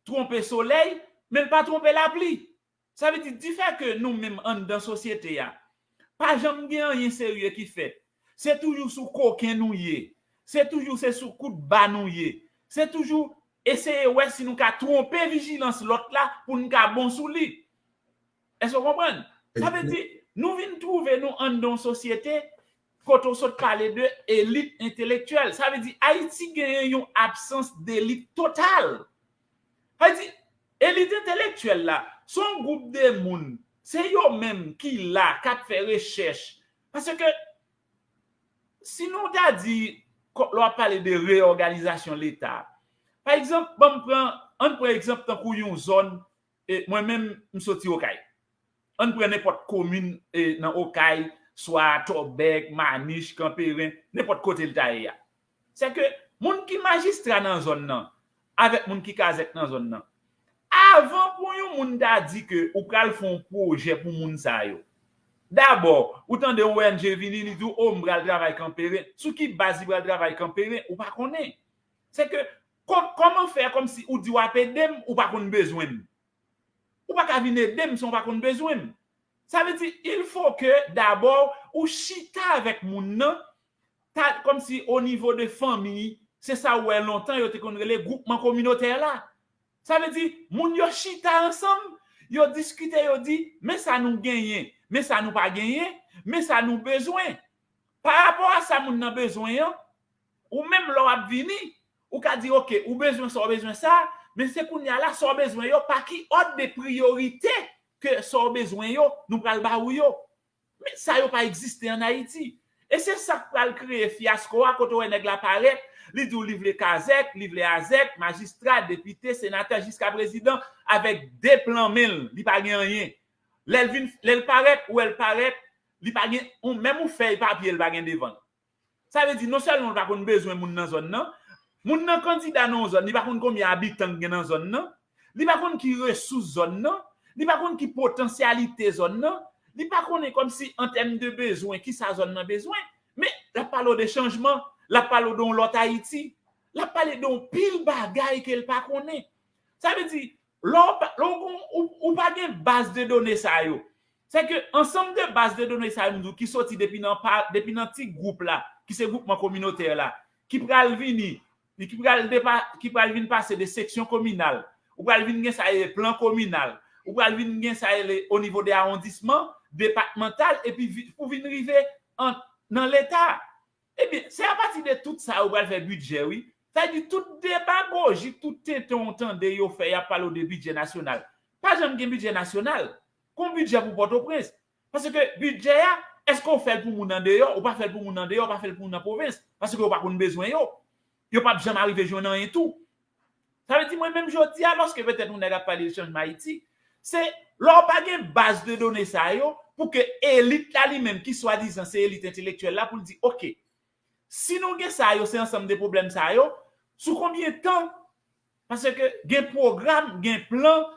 twonpe solèy, men l pa twonpe lapli. Sa vle di, difè ke nou menm anndan sosyete a, pa janm gen anyen serye ki fèt. Se toujou sou koken nou ye. Se toujou se sou kout ba nou ye. Se toujou eseye wè si nou ka twonpe vijilans lòt la pou n ka bon sou li. Èske w konprann? Sa vle di, nou vin twouve nou anndan yon sosyete kote w sot pale de elit entelektyèl. Sa vle di, Ayiti genyen yon absans delit total. Sa vle di, elit entelektyèl la, se yon gwoup de moun, se yo menm ki la, k ap fè rechèch. Paske, si nou ta di, lè w ap pale de reyòganizasyon Leta, pa egzanp, ban m pran, ann pran egzanp tankou yon zòn, e mwen menm, m soti Okay. Ann pran nenpòt komin, e, nan Okay, swa Tòbèk, Manich, Kanperen, nenpòt kote l ta ye a. Se ke moun ki majistra nan zòn nan, avèk moun ki kazèk nan zòn nan, avan pou yon moun ta di ke ou pral fè yon pwojè pou moun sa yo, dabò, ou tande yon O N G vini, li di w, o, m pral travay Kanperen. Sou ki baz li pral travay Kanperen, ou pa konnen. Se ke, kò-, kòman fè kòmsi ou di w ap ede m, ou pa konn bezwen m? Ou pa ka vin ede m si w pa konn bezwen m. Sa vle di, il faut que d'abord ou chita avèk moun nan, ta, kòmsi o nivo de fanmi, Se sa ou wè lontan yo te konn rele gwoupman kominotè la. Sa vle di, moun yo chita ansanm, yo diskite, yo di, men sa nou genyen, men sa nou pa genyen, men sa nou bezwen. Pa rapò a sa moun nan bezwen an, ou menm lè w ap vini, ou ka di, oke, ou bezwen sa, ou bezwen sa, men se kounye a la, sa w bezwen yo, pa ki òd de priyorite ke sa w bezwen yo, nou pral ba ou yo. Men sa yo pa egziste ann Ayiti. E se sa k pral kreye fyasko a, kote w wè nèg la parèt, li di w li vle kazèk, li vle azèk, majistra, depite, senatè, jiska prezidan, avèk de plan men l, li pa gen anyen. Lè l vin, lè l parèt, ou wè l parèt, li pa gen, ou, menm ou fèy papye l pa gen devan l. Sa vle di, non sèlman l pa konn bezwen moun nan zòn nan, moun nan kandida nan yon zòn, li pa konn konbyen abitan k gen nan zòn nan, li pa konn ki resous zòn nan, li pa konn ki potansyalite zòn nan, li pa konnen kòmsi an tèm de bezwen, kisa zòn nan bezwen. Men, l ap pale w de chanjman, l ap pale w de yon lòt Ayiti, l ap pale de yon pil bagay ke l pa konnen. Sa vle di, lè w pa, lè w gon, ou, ou pa gen baz de done sa yo. Se ke ansanm de baz de done sa yo, m di w, ki soti depi nan pa, depi nan ti gwoup la, ki se gwoupman kominotè la, ki pral vini, ki pral depa, ki pral vin pase de seksyon kominal, ou pral vin gen sa ye plan kominal, ou pral vin gen sa ye o nivo de awondisman, depatmantal, epi vi, pou vin rive an, nan Leta. Ebyen, se apati de tout sa yo pral fè bidjè, wi. Sa vle di tout demagoji, tout tenten w tande yo fè, y ap pale w de bidjè nasyonal. Pa janm gen bidjè nasyonal. Gon bidjè pou Pòtoprens. Paske bidjè a, èske w fè l pou moun andeyò? Ou pa fè l pou moun andeyò, ou pa fè l pou moun nan pwovens. Paske yo pa konn bezwen yo. Yo p ap janm arive jwenn anyen tou. Sa vle di, mwen menm jodi a, lòske petèt yon nèg ap pale de chanjman Ayiti, se lè w pa gen baz de done sa yo, pou ke elit la li menm, ki swadizan se elit entelektyèl la, pou l di, oke, si nou gen sa yo, se ansanm de pwoblèm sa yo, sou konbyen tan? Paske gen pwogram, gen plan,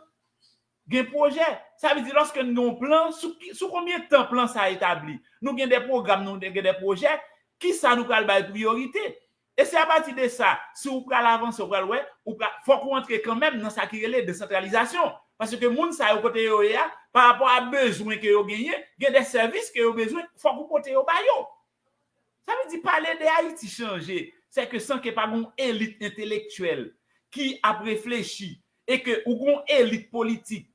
gen pwojè. Sa vle di, lòske n gen yon plan, sou, ki- sou konbyen tan plan sa a etabli? Nou gen de pwogram, nou gen de pwojè, kisa nou pral bay priyorite? E se apati de sa, si w pral avanse, w pral wè, ou pral, fòk ou antre kanmenm nan sa ki rele desantralizasyon. Paske moun sa yo kote yo ye a, pa rapò a bezwen ke yo genyen, gen de sèvis ke yo bezwen, fòk ou pote yo ba yo. Sa vle di pale de Ayiti chanje, se ke san ke pa gon elit entelektyèl ki ap reflechi e ke ou gon elit politik,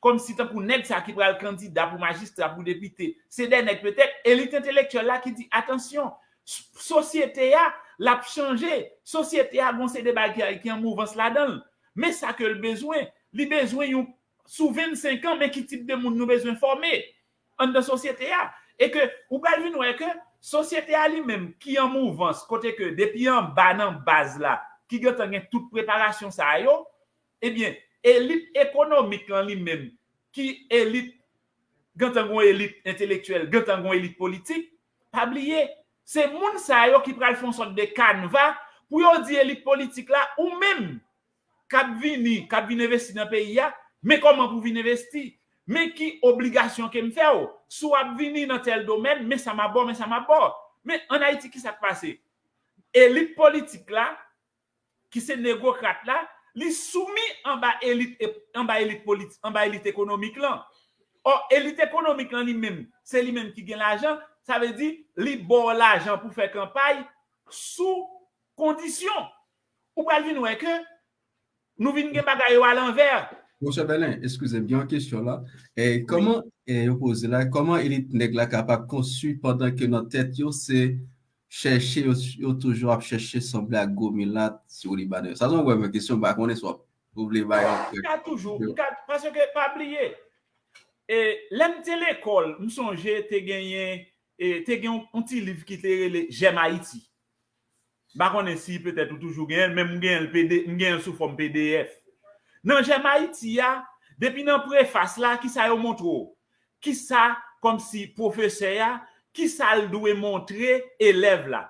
kòmsi tankou nèg sa ki pral kandida pou majistra, pou depite, se de nèg petèt, elit entelektyèl la ki di, atansyon, s- sosyete a, l ap chanje, sosyete a gon se de bagay ki, ki an mouvans ladan l. Men sa ke l bezwen, li bezwen yon, sou vennsenk an, men ki tip de moun nou bezwen fòme anndan sosyete a. E ke ou pral vin wè ke sosyete a li menm ki an mouvans, kote ke depi anba nan baz la, ki gentan gen tout preparasyon sa yo, ebyen, elit ekonomik lan li menm, ki elit, gentan gon elit entelektyèl, gentan gon elit politik, pa bliye, se moun sa yo ki pral fè yon sòt de kanva pou yo di elit politik la, ou menm, k ap vini, k ap vin envesti nan peyi a, men kòman pou vin envesti, men ki obligasyon ke m fè w, si w ap vini nan tèl domèn, men sa m ap ba w, men sa m ap ba w. Men ann Ayiti, kisa k pase? Elit politik la, ki se negwokrat la, li soumi anba elit, anba elit politik, anba elit ekonomik lan. Ò, elit ekonomik lan li menm, se li menm ki gen lajan, sa vle di, li ba w lajan pou fè kanpay sou kondisyon. Ou pral vin wè ke nou vin gen bagay yo alanvè. Monchè Bèlen, eskize m, gen yon kesyon la. E, kòman, e, yo poze la, kòman elit nèg la kapab konstwi pandan ke nan tèt yo se chèche, yo, yo toujou ap chèche sanble ak gwo milat sou Libannen yo? Sa se yon vrèman kesyon, m pa konnen si w ap, ou vle bay yon... M ka toujou, m ka, paske pa bliye, e, lè m te lekòl, m sonje te genyen, e, te gen yon, yon ti liv ki te rele J'aime Haïti. M pa konnen si petèt ou toujou genyen l, men m genyen l P D, m genyen l sou fòm P D F. Nan J'aime Haïti a, depi nan prefas la, kisa yo montre w? Kisa, kòmsi pwofesè a, kisa l dwe montre elèv la?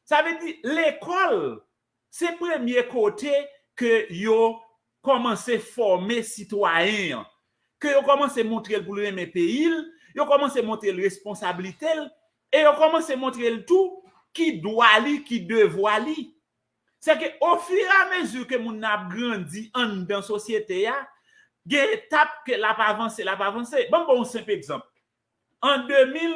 Sa vle di, lekòl, se premye kote ke yo kòmanse fòme sitwayen an, ke yo kòmanse montre l pou l renmen peyi l, yo kòmanse montre l responsablite l, e yo kòmanse montre l tou ki dwa li, ki devwa li. Se ke, ofiramezi ke moun nan ap grandi anndan sosyete a, gen etap ke l ap avanse, l ap avanse. Ban m ba w yon senp egzanp. An de mil,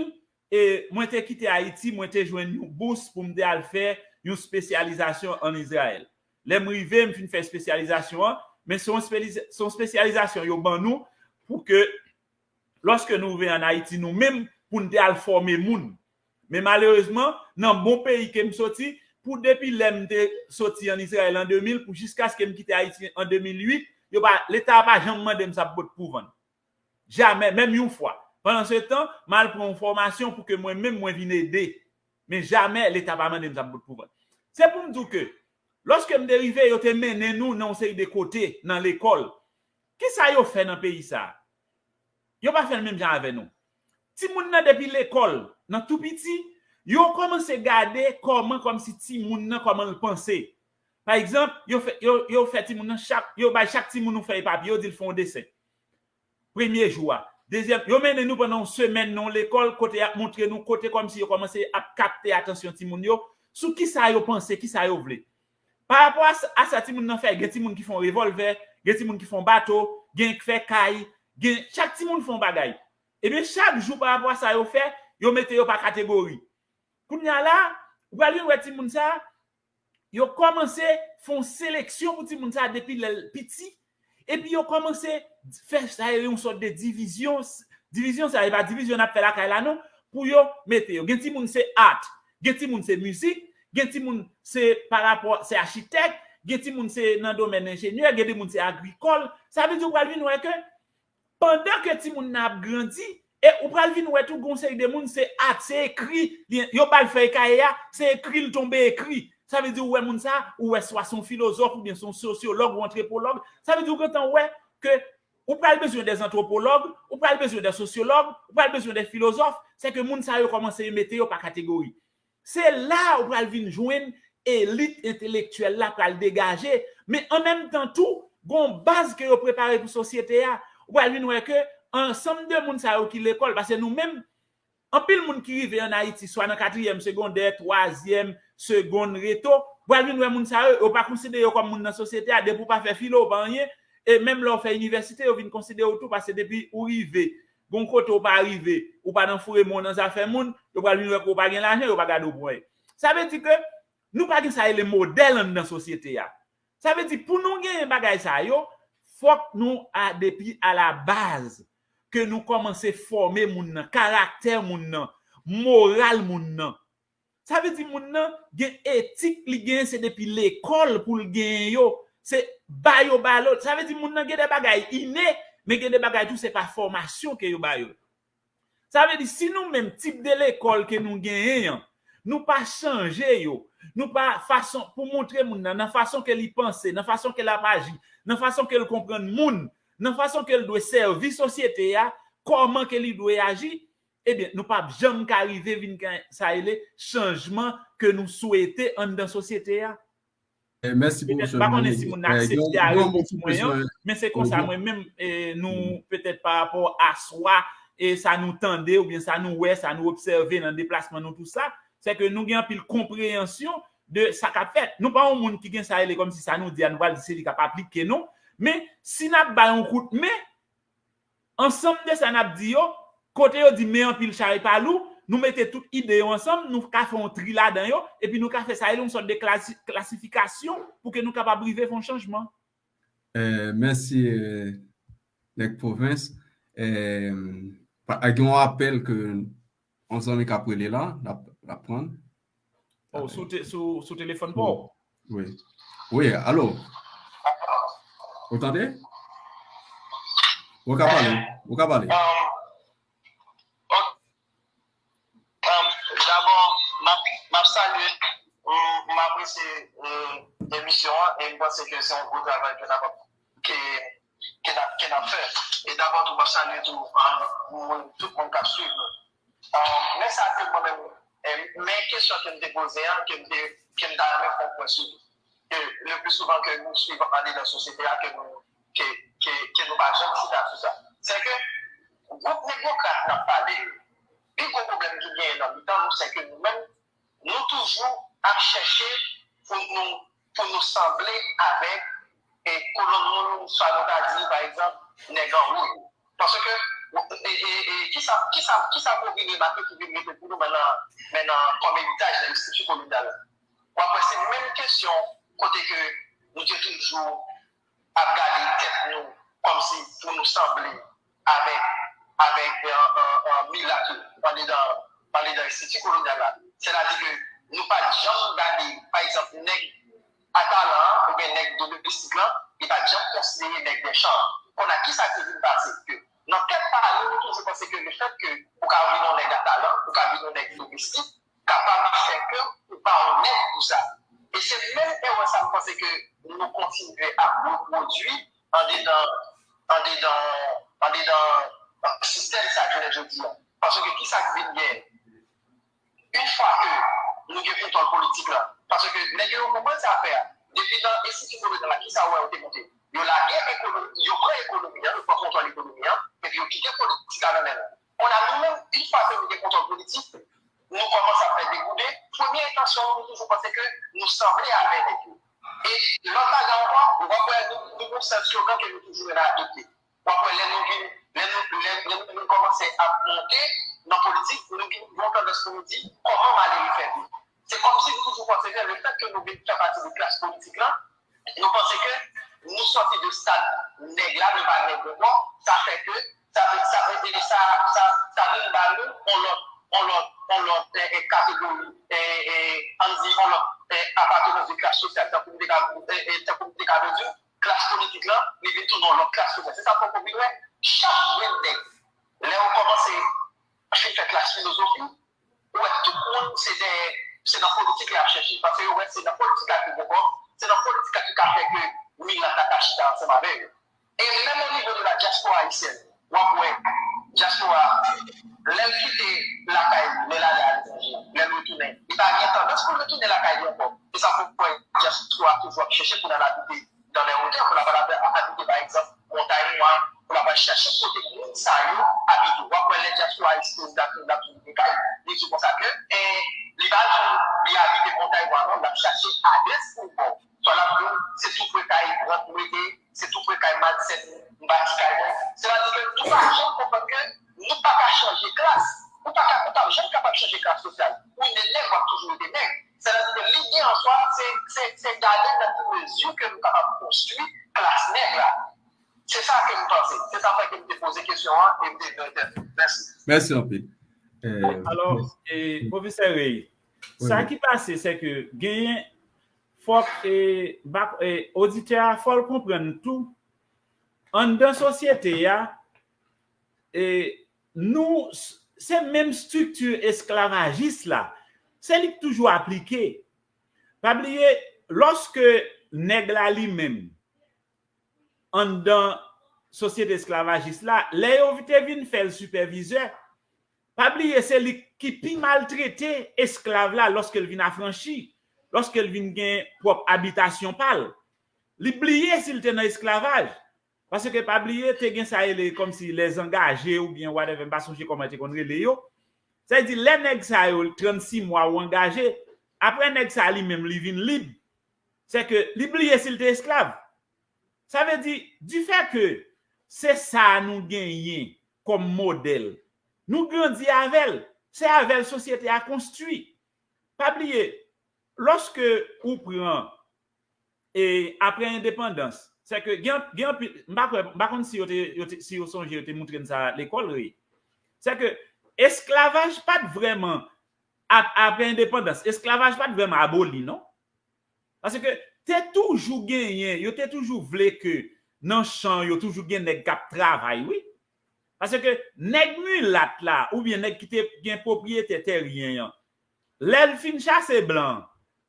e, mwen te kite Ayiti, mwen te jwenn yon bous pou m te al fè yon espesyalizasyon ann Izrayèl. Lè m rive, m fin fè espesyalizasyon an, men se yon espesyaliza- se yon espesyalizasyon yo ban nou pou ke lòske nou rive ann Ayiti nou menm, pou n te al fòme moun. Men malerezman, nan bon peyi ke m soti, pou depi lè m te soti ann Izrayèl an de mil, pou jiskaske m kite Ayiti an de mil uit, yo pa, Leta a pa janm mande m sa bòt pou vann. Jamè, menm yon fwa. Pandan se tan, m al pran yon fòmasyon pou ke mwen menm mwen vin ede. Men jamè Leta pa mande m sa bòt pou vann. Se pou m di w ke, lòske m te rive, yo te mennen nou nan yon seri de kote, nan lekòl. Kisa yo fè nan peyi sa a? Yo pa fè l menm jan avè nou. Timoun nan depi lekòl, nan tou piti, yo kòmanse gade kòman kòmsi timoun nan kòman l panse. Pa egzanp, yo fè, yo, yo fè timoun nan chak, yo bay chak timoun yon fèy papye, yo di l fè yon desen. Premye jou a. Dezyèm, yo mennen nou pandan yon semèn nan yon lekòl kote y ap montre nou kote kòmsi yo kòmanse ap kapte atansyon timoun yo sou kisa yo panse, kisa yo vle. Pa rapò a sa, a sa timoun nan fè, gen timoun ki fè yon revòlvè, gen timoun ki fè yon bato, gen ki fè kay, gen, chak timoun fè yon bagay. Ebyen, chak jou pa rapò a sa yo fè, yo mete yo pa kategori. Kounye a la, ou pral vin wè timoun sa, yo kòmanse fè yon seleksyon pou timoun sa depi lè l piti, epi yo kòmanse fè sa yon sòt de divizyon, divizyon sa, e pa divizyon n ap fè lakay la non, pou yo mete yo. Gen timoun se art, gen timoun se mizik, gen timoun se pa rapò, se achitèk, gen timoun se nan domèn enjenyè, gen timoun se agrikòl. Sa vle di ou pral vin wè ke pandan ke timoun nan ap grandi, e ou pral vin wè tou gon seri de moun, se art, se ekri, li- yo ba l fèy kaye a, se ekri l tonbe ekri. Sa vle di ou wè moun sa, ou wè swa se yon filozòf oubyen se yon sosyològ ou antwopològ. Sa vle di ou gentan wè ke ou pral bezwen de antwopològ, ou pral bezwen de sosyològ, ou pral bezwen de filozòf, se ke moun sa yo kòmanse mete yo pa kategori. Se la ou pral vin jwenn elit entelektyèl la pral degaje, men an menm tan tou, gon baz ke yo prepare pou sosyete a. Ou pral vin wè ke ansanm de moun sa yo ki lekòl, paske nou menm, anpil moun ki rive ann Ayiti, swa nan katriyèm segondè, twazyèm, segonn, reto, ou pral vin wè moun sa yo, yo pa konsidere yo kòm moun nan sosyete a, depi ou pa fè filo, ou pa anyen, e menm lè ou fè inivèsite, yo vin konsidere w tou, paske depi ou rive, gon kote ou pa rive, ou pa nan foure men w nan zafè moun, yo pral vin wè ke ou pa gen lajan, yo pa gade w pou anyen. Sa vle di ke nou pa gen sa rele modèl anndan sosyete a. Sa vle di pou nou genyen bagay sa yo, fòk nou a depi a la baz ke nou kòmanse fòme moun nan, karaktè moun nan, moral moun nan. Sa vle di moun nan gen etik li genyen se depi lekòl pou l genyen yo. Se ba yo ba lòt. Sa vle di moun nan gen de bagay ine, men gen de bagay tou se pa fòmasyon ke yo ba yo. Sa vle di si nou menm tip de lekòl ke nou genyen an, nou pa chanje yo, nou pa fason pou montre moun nan, nan fason ke li panse, nan fason ke l ap aji, nan fason ke l konprann moun, nan fason ke l dwe sèvi sosyete a, kòman ke li dwe aji, ebyen, nou p ap janm ka rive vin gen sa rele chanjman ke nou swete anndan sosyete a. Mèsi pwofesè Manley. M pa konnen si moun nan aksepte a repons mwen an, men se konsa mwen menm nou petèt pa rapò a swa e sa nou tande oubyen sa nou wè, sa nou obsève nan deplasman nou tou sa, se ke nou gen anpil konpreyansyon de sa k ap fèt. Nou pa yon moun ki gen sa rele kòmsi sa nou di a nou pral di se li k ap aplike nou, men si n ap bay yon kout men, ansanm de sa n ap di yo, kote yo di men anpil chay pa lou, nou mete tout ide yo ansanm, nou ka fè yon tri ladan yo, epi nou ka fè sa rele yon sòt de klasi, klasifikasyon pou ke nou kapab rive fè yon chanjman. Mèsi nèg pwovens. Gen yon apèl ke yon zanmi k ap rele la, l ap pran. Oh, sou, te, sou, sou telefòn pa w? Wi. Wi, alo? Ou tande? Ou ka pale. Ou ka pale. Dabò, m ap salye, m apresye emisyon an e m panse ke se yon gwo travay ke n ap ke, ke n ap, ke n ap fè. E dabò tou, m ap salye tou moun, tout moun k ap swiv nou. Men sa ke mwen menm, men kesyon ke m te poze an, ke m te, ke m ta renmen fè yon pwen sou li. Ke le pli souvan ke nou swiv andedan sosyete a, ke nou, ke, ke, ke nou pa janm chita sou sa. Se ke gwoup negwokrat n ap pale yo, pi gwo pwoblèm ki genyen nan mitan nou, se ke nou menm, nou toujou ap chèche pou nou, pou nou sanble avèk e kolonn moun, swa nou ta di, pa egzanp, nèg an wouy. Paske, e, e, e, kisa, kisa, kisa ke w vin remake ki vin rete pou nou menm nan, menm nan kòm eritaj nan estrikti kolonyal la? w ap wè se menm kesyon kote ke nou te toujou ap gade tèt nou kòmsi pou nou sanble avèk, avèk, euh, euh, euh, milat yo andedan, andedan enstiti kolonyal la. Sètadi ke nou pa t janm gade, pa egzanp, nèg a talan an oubyen nèg domestik lan, li pa t janm konsidere nèg dè chan an. Kounye a, kisa ki vin pase? Ke nan tèt pa nou, nou toujou panse ke lefètke ou ka vin yon nèg a talan, ou ka vin yon nèg domestik, kapab fè ke ou pa onèt pou sa. E se menm erè sa m panse ke nou kontinye ap repwodui andedan, andedan, andedan sistèm sa jounen jodi a. Paske ki sa k vin gen? Yon fwa ke nou gen kontwòl politik la, paske nèg yo konprann sa fè a. Depi nan enstiti kolonyal la, ki sa w wè yo te monte? Yo lage ekonomi, yo pran ekonomi an, yo pran kontwòl ekonomi an, epi yo kite politik la nan men nou. Kounye a, nou menm, yon fwa ke nou gen kontwòl politik, nou kòmanse ap fè degoude. Premye entansyon nou, nou toujou panse ke nou sanble avè nèg yo. E lòt bagay ankò, w ap wè nou, nou gen yon sèl slogan ke nou toujou renmen adopte. W ap wè lè nou vin, lè nou, lè, lè nou vin kòmanse ap monte nan politik, nou vin gen yon tandans pou nou di, kòman malere fè viv? Se kòmsi nou toujou panse ke lefètke nou vin fè pati de klas politik la, nou panse ke nou sòti de stad nèg la, nou pa nèg ankò, sa fè ke sa, sa, sa, sa, sa vin ba nou yon lòt, yon lòt, yon lòt, eh, eh, kategori, eh, eh, ann di yon lòt, eh, apatenans de klas sosyal, tankou m te ka, eh, eh, tankou m te ka vle di, klas politik la, li vin tounen yon lòt klas sosyal. Se sa fè w vin wè, chak grenn nèg, lè yo kòmanse fin fè klas filozofi, ou wè tout moun se dèyè, se nan politik y ap chèche. Paske yo wè se nan politik la ki gen kòb, se nan politik la ki ka fè ke milat la ka chita ansanm avè yo. E menm o nivo de la dyaspora ayisyèn, w ap wè dyaspora, lè l kite lakay li, lè l ale aletranje, lè l retounen, li pa gen tandans pou l retounen lakay li ankò. Se sa fè w wè dyaspora toujou ap chèche pou l al abite dans les hauteurs, pou l al abite, pa egzanp, Montay Nwa, pou l al chèche kote moun sa yo abite. W ap wè lè dyaspora espoz dat moun ap vin kay, li di konsa ke, eh, li pa di li abite Montay Nwa non, l ap chache adrès pou l ba w. Swa l ap di w se tou pre kay Grant Mete, se tou pre kay Madsen m bati kay mwen. Sètadi ke nou pa janm konprann ke nou pa ka chanje klas. Ou pa ka, ou pa janm kapab chanje klas sosyal. Ou ne nèg, w ap toujou rete nèg. Sètadi ke lide an swa, se, se, se gade nan ki mezi ke nou kapab konstwi klas nèg la. Se sa ke m panse. Se sa fè ke m te poze kesyon an e m te vin entèvyou. Mèsi. Mèsi anpil. Eh, alò, eh, pwofesè Rey, wi, sa ki pase, se ke genyen, fòk, eh, bak, eh, oditè a, fò l konprann tou, anndan sosyete a, eh, nou, se menm estrikti esklavajis la, se li k toujou aplike. Pa bliye, lòske nèg la li menm, anndan sosyete esklavajis la, lè yo te vin fè l sipèvizè, pa bliye se li ki pi maltrete esklav la lòske l vin afranchi, lòske l vin gen pwòp abitasyon pa l. Li bliye si l te nan esklavaj. Paske pa bliye, te gen sa rele kòmsi lèzangaje oubyen whatever, m pa sonje kòman yo te konn rele yo. Sa vle di, lè nèg sa yo, trannsis mwa ou angaje, apre nèg sa li menm li vin lib, se ke li bliye si l te esklav. Sa vle di, difè ke se sa nou genyen kòm modèl, nou grandi avè l, se avè l sosyete a konstwi. Pa bliye, lòske ou pran, e apre endepandans, se ke gen, gen anpil, m pa kwè, m pa konn si yo te, yo te, si yo sonje yo te moutre n sa lekòl, wi. Se ke esklavaj pa t vrèman, ap, apre endepandans, esklavaj pa t vrèman aboli, non. Paske te toujou genyen, yo te toujou vle ke nan chan yo toujou gen nèg k ap travay, wi. Paske nèg milat la, oubyen nèg ki te gen pwopriyete tèryen an, lè l fin chase blan,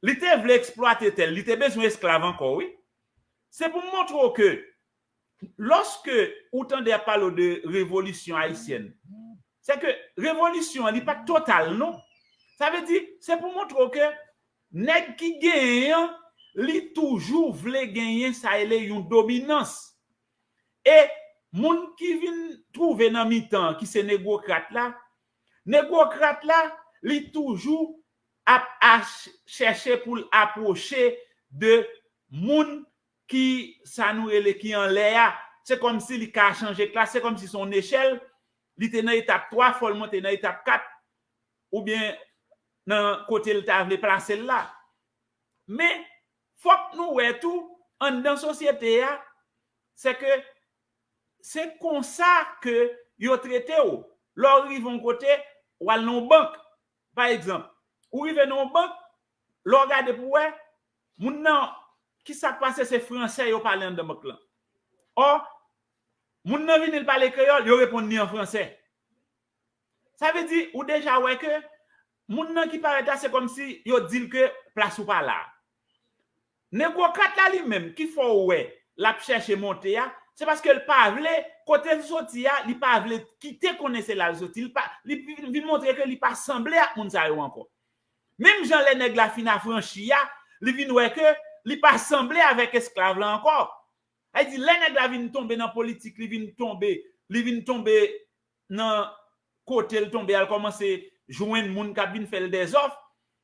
li te vle eksplwate tè l, li te bezwen esklav ankò, wi. Se pou m montre w ke lòske ou tande y ap pale w de revolisyon ayisyèn, se ke revolisyon an, li pa t total, non. Sa vle di, se pou montre w ke nèg ki genyen an, li toujou vle genyen sa rele yon dominans. E moun ki vin twouve nan mitan an, ki se negwokrat la, negwokrat la, li toujou ap, ap chèche pou l apwoche de moun ki, sa nou rele, ki anlè a. Se kòmsi li ka chanje klas, se kòmsi se yon nechèl, li te nan etap twa, fò l monte nan etap kat, oubyen nan kote l ta vle plase l la. Men, fòk nou wè tou, anndan sosyete a, se ke se konsa ke yo trete w. Lè w rive yon kote, w al nan yon bank, pa egzanp, ou rive nan yon bank, lè w gade pou wè, moun nan, ki sa k pase, se fransè yo pale anndan bank lan. Ò, moun nan vini, l pale kreyòl, yo reponn li an fransè. Sa vle di, ou deja wè ke moun nan ki parèt la, se kòmsi yo di l ke plas ou pa la. Negwokrat la li menm, ki fè w wè l ap chèche monte a, se paske l pa vle, kote l soti a, li pa vle kite konnen se la l soti, li pa, li vin, vin montre ke li pa sanble ak moun sa yo ankò. Menm jan lè nèg la fin afranchi a, li vin wè ke li pa sanble avèk esklav la ankò. Sa vle di, lè nèg la vin tonbe nan politik, li vin tonbe, li vin tonbe nan kote l tonbe a, l kòmanse jwenn moun k ap vin fè l dèzòf,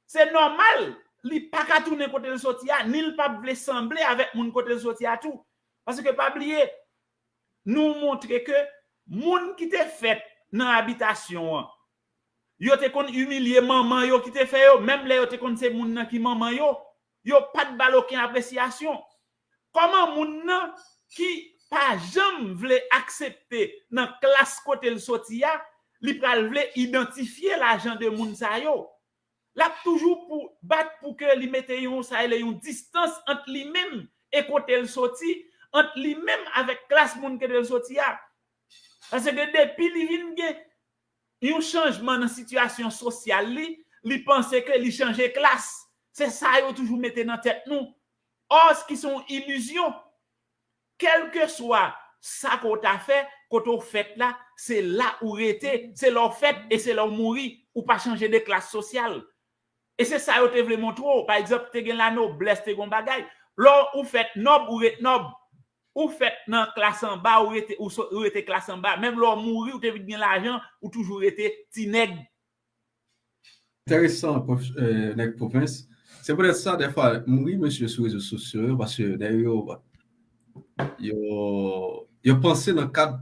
se nòmal, li pa ka tounen kote l soti a, ni l p ap vle sanble avèk moun kote l soti a tou. Paske pa bliye, nou montre ke moun ki te fèt nan abitasyon an, yo te konn imilye manman yo ki te fè yo, menm lè yo te konn se moun nan ki manman yo, yo pa t ba l okenn apresyasyon. Kòman moun nan ki pa janm vle aksepte nan klas kote l soti a, li pral vle idantifye l a jan de moun sa yo? L ap toujou pou, bat pou ke li mete yon, sa rele yon distans ant li menm e kote l soti, ant li menm avèk klas moun kote l soti a. Paske depi li vin gen yon chanjman nan sitiyasyon sosyal li, li panse ke li chanje klas. Se sa yo toujou mete nan tèt nou. Ò, ki se yon ilizyon. Kèlkeswa sa ke w ta fè, kote w fèt la, se la ou rete, se la w fèt e se la w mouri. Ou pa chanje de klas sosyal. E se sa yo te vle montre w. Pa egzanp, te gen lanoblès, te gen yon bagay. Lè ou fèt nòb, ou ret nòb. Ou fèt nan klas anba, ou rete, ou so-, ou rete klas anba. Menm lè w mouri, ou te vin gen lajan, ou toujou rete ti nèg. Enteresan, pwof-, eh, nèg pwovens. Se poutèt sa, dèfwa, m ri mesye sou rezo sosyo yo, paske dèyè yo, yo, yo panse nan kad,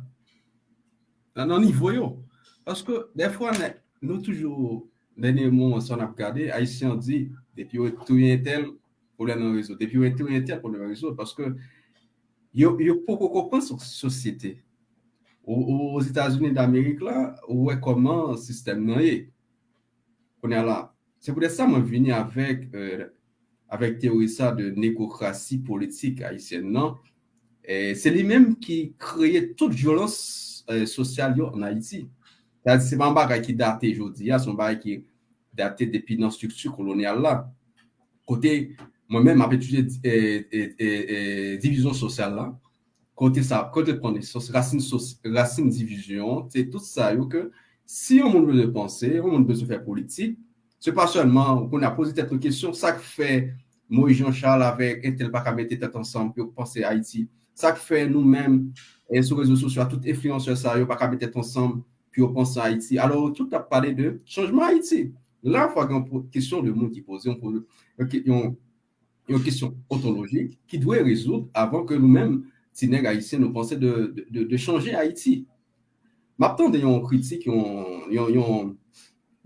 nan, nan nivo yo. Paske dèfwa, nèg, nou toujou, dènye moman sa n ap gade, Ayisyen an di, depi yo touye entèl, pwoblèm nan rezoud. Depi yo touye entèl, pwoblèm nan rezoud. Paske yo, yo poko konprann so-, sosyete. O, o, Ozetazini Damerik la, ou wè kòman sistèm nan ye. Kounye a la, se poutèt sa mwen vini avèk, eh, avèk teyori sa de negokrasi politik ayisyèn nan. Eh, se li menm ki kreye tout vyolans, eh, sosyal yo ann Ayiti. Sa se pa yon bagay ki date jodi a, se yon bagay ki date depi nan estrikti kolonyal la. Kote mwen menm m ap etidye, eh, eh, eh, eh, divizyon sosyal la, kote sa, kote pran nesans, rasin sos-, rasin divizyon, se tout sa yo ke si yon moun bezwen panse, yon moun bezwen fè politik, se pa sèlman, ou konnen, ap poze tèt nou kesyon, sa k fè Moïse Jean Charles avèk entèl pa ka mete tèt ansanm pou yo panse Ayiti? Sa k fè nou menm, eh, sou rezo sosyo a, tout enfliyansè sa yo pa ka mete tèt ansanm pou yo panse Ayiti? Alò, tout ap pale de chanjman Ayiti. La, fò gen yon kesyon de moun ki poze, yon, yon, yon yon kesyon ontolojik ki dwe rezoud avan ke nou menm, ti nèg ayisyen, nou panse de, de, de, de chanje Ayiti. M ap tande yon kritik, yon, yon, yon,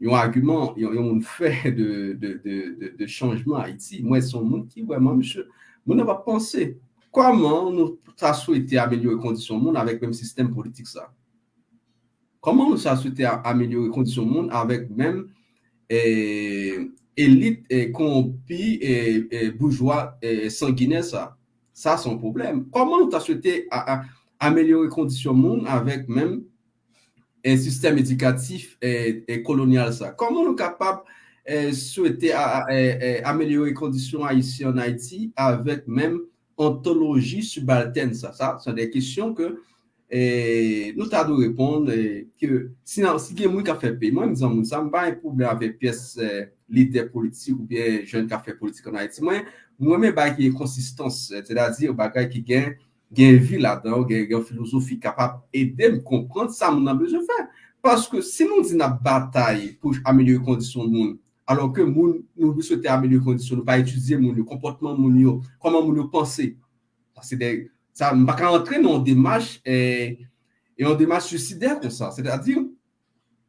yon agiman, yon, yon moun fè de, de, de, de, de chanjman Ayiti. Mwen, se yon moun ki vrèman, mesye, moun nan pa panse. Kòman nou ta swete amelyore kondisyon moun avèk menm sistèm politik sa? Kòman nou sa swete a-, amelyore kondisyon moun avèk menm, eh, elit, eh, kowonpi, eh, eh, boujwa, eh, sanginè sa? Sa se yon pwoblèm. Kòman nou ta swete a, a, amelyore kondisyon moun avèk menm, eh, sistèm edikatif, eh, eh, kolonyal sa? Kòman nou kapab, eh, swete a, a, eh, eh, amelyore kondisyon ayisyen ann Ayiti avèk menm ontoloji sibaltèn sa? Sa, se de kesyon ke, eh, nou ta dwe reponn, eh, ke si nan, si gen moun k ap fè peyi, mwen, m di moun sa, m pa gen pwoblèm avèk pyès, eh, lidè politik oubyen jèn k ap fè politik ann Ayiti. Mwen, mwen renmen bagay ki gen konsistans, eh, sètadi bagay ki gen, gen vi ladan, gen, gen filozofi, kapab ede m konprann sa moun nan bezwen fè. Paske si nou di n ap batay pou amelyore kondisyon moun, alò ke moun, nou swete amelyore kondisyon, nou pa etidye moun yo, konpòtman moun yo, kòman moun yo panse. Sa se de, sa, m pa ka antre nan yon demach, eh, yon demach swisidè konsa. Sètadi,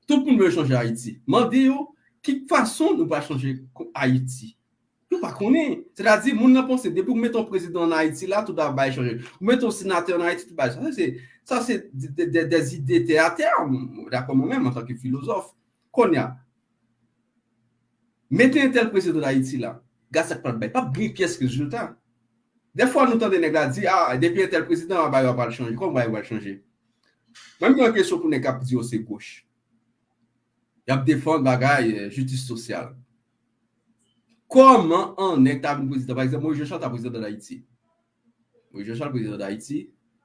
tout moun vle chanje Ayiti. Mande yo, ki fason nou pral chanje Ayiti? Nou pa konnen. Sètadi, moun nan panse, depi ou mete yon prezidan ann Ayiti la, tout ap bay chanje. Ou mete yon senatè ann Ayiti, tout bay chanje. Sa se, sa se de, de, de, des idées terre à terre, dakò, mwen menm, antanke filozòf. Kounye a, mete entèl prezidan ann Ayiti la, gad sa k pral bay. P ap gen pyès rezilta. Dèfwa, nou tande nèg la di, ah, depi entèl prezidan, bagay yo pral chanje. Kòman bagay yo pral chanje? Mwen, m gen yon kesyon pou nèg k ap di yo se goch. Y ap defann bagay, eh, jistis sosyal. Kòman an nèg ta vin prezidan? Pa egzanp, Moïse Jean Charles ta prezidan d Ayiti. Moïse Jean Charles prezidan d Ayiti.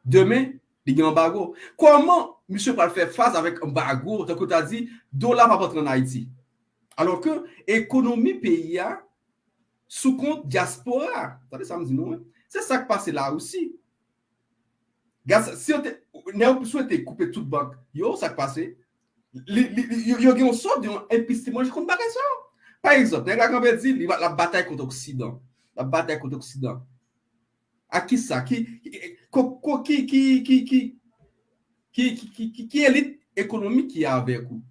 Demen, li gen anbago. Kòman misye pral fè fas avèk anbago, tankou ta di, dola p ap antre ann Ayiti? Alò ke ekonomi peyi a sou kont dyaspora. Tande sa m di nou, wi. Se sa k pase Larisi. Gad sa, si yo te, nèg yo swete koupe tout bank yo, sa k pase? Li, li, li, yo, yo gen yon sòt de yon epistemoloji kont bagay sa yo. Pa egzanp, nèg la kanpe di, li, l ap batay kont Oksidan. L ap batay kont Oksidan. A ki sa? Ki, ki, ko, ko, ki, ki, ki, ki, ki, ki, ki, ki, ki elit ekonomik ki avèk ou?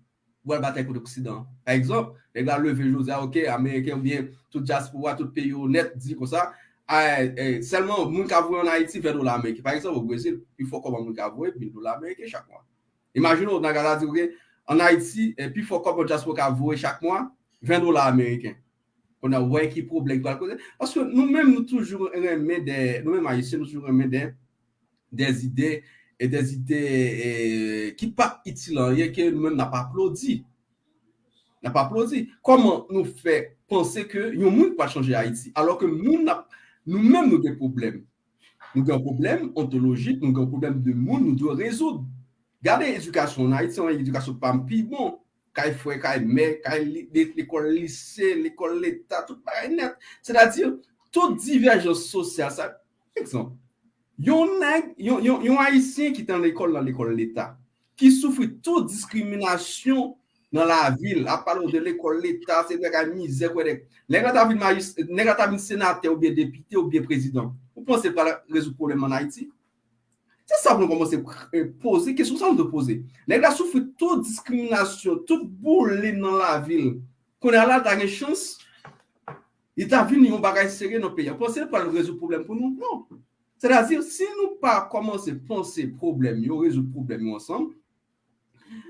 Ou al batay kont Oksidan. Pa egzanp, nèg la leve jodi a, ok, Ameriken oubyen tout dyaspora, tout peyi yo nèt di konsa, a, e, sèlman moun ka voye ann Ayiti ven dola ameriken. Pa egzanp, o Brezil, pi fò kòb moun ka voye mil dola ameriken chak mwa. Imajine w, nèg la di, ok, ann Ayiti, e, pi fò kòb dyaspora ka voye chak mwa, ven dola ameriken. Kounye a, w wè ki pwoblèm ki pral koze. Paske nou menm, nou toujou renmen de, nou menm Ayisyen, nou toujou renmen de, de zide, e de zide, e, ki p ap itil anyen, ke nou menm n ap aplodi. N ap aplodi. Kòman nou fè panse ke yon moun pral chanje Ayiti? Alò ke moun n ap, nou menm nou gen pwoblèm. Nou gen yon pwoblèm ontolojik, nou gen yon pwoblèm de moun, nou dwe rezoud. Gade edikasyon ann Ayiti, yon edikasyon pa m pi bon. Kay frè, kay mè, kay li, li, lekòl lise, lekòl leta, tout bagay nèt. Sètadi, tout divèjans sosyal, sa, egzanp, yon nèg, yon, yon, yon Ayisyen ki te nan lekòl, nan lekòl leta, ki soufri tout diskriminasyon nan lavil, ap pale w de lekòl leta, se bagay mizè, kwè nèg. Nèg la ta vin majis-, nèg la ta vin senatè oubyen depite oubyen prezidan. Ou panse l pral rezoud pwoblèm ann Ayiti? Se sa pou nou kòmanse, eh, poze kesyon sa nou dwe poze. Nèg la soufri tout diskriminasyon, tout boule nan lavil. Kounye a la, l ta gen chans, li ta vin yon bagay serye nan peyi a. Ou panse l pral rezoud pwoblèm pou nou? Non. Sètadi, si nou pa kòmanse panse pwoblèm yo, rezoud pwoblèm yo ansanm,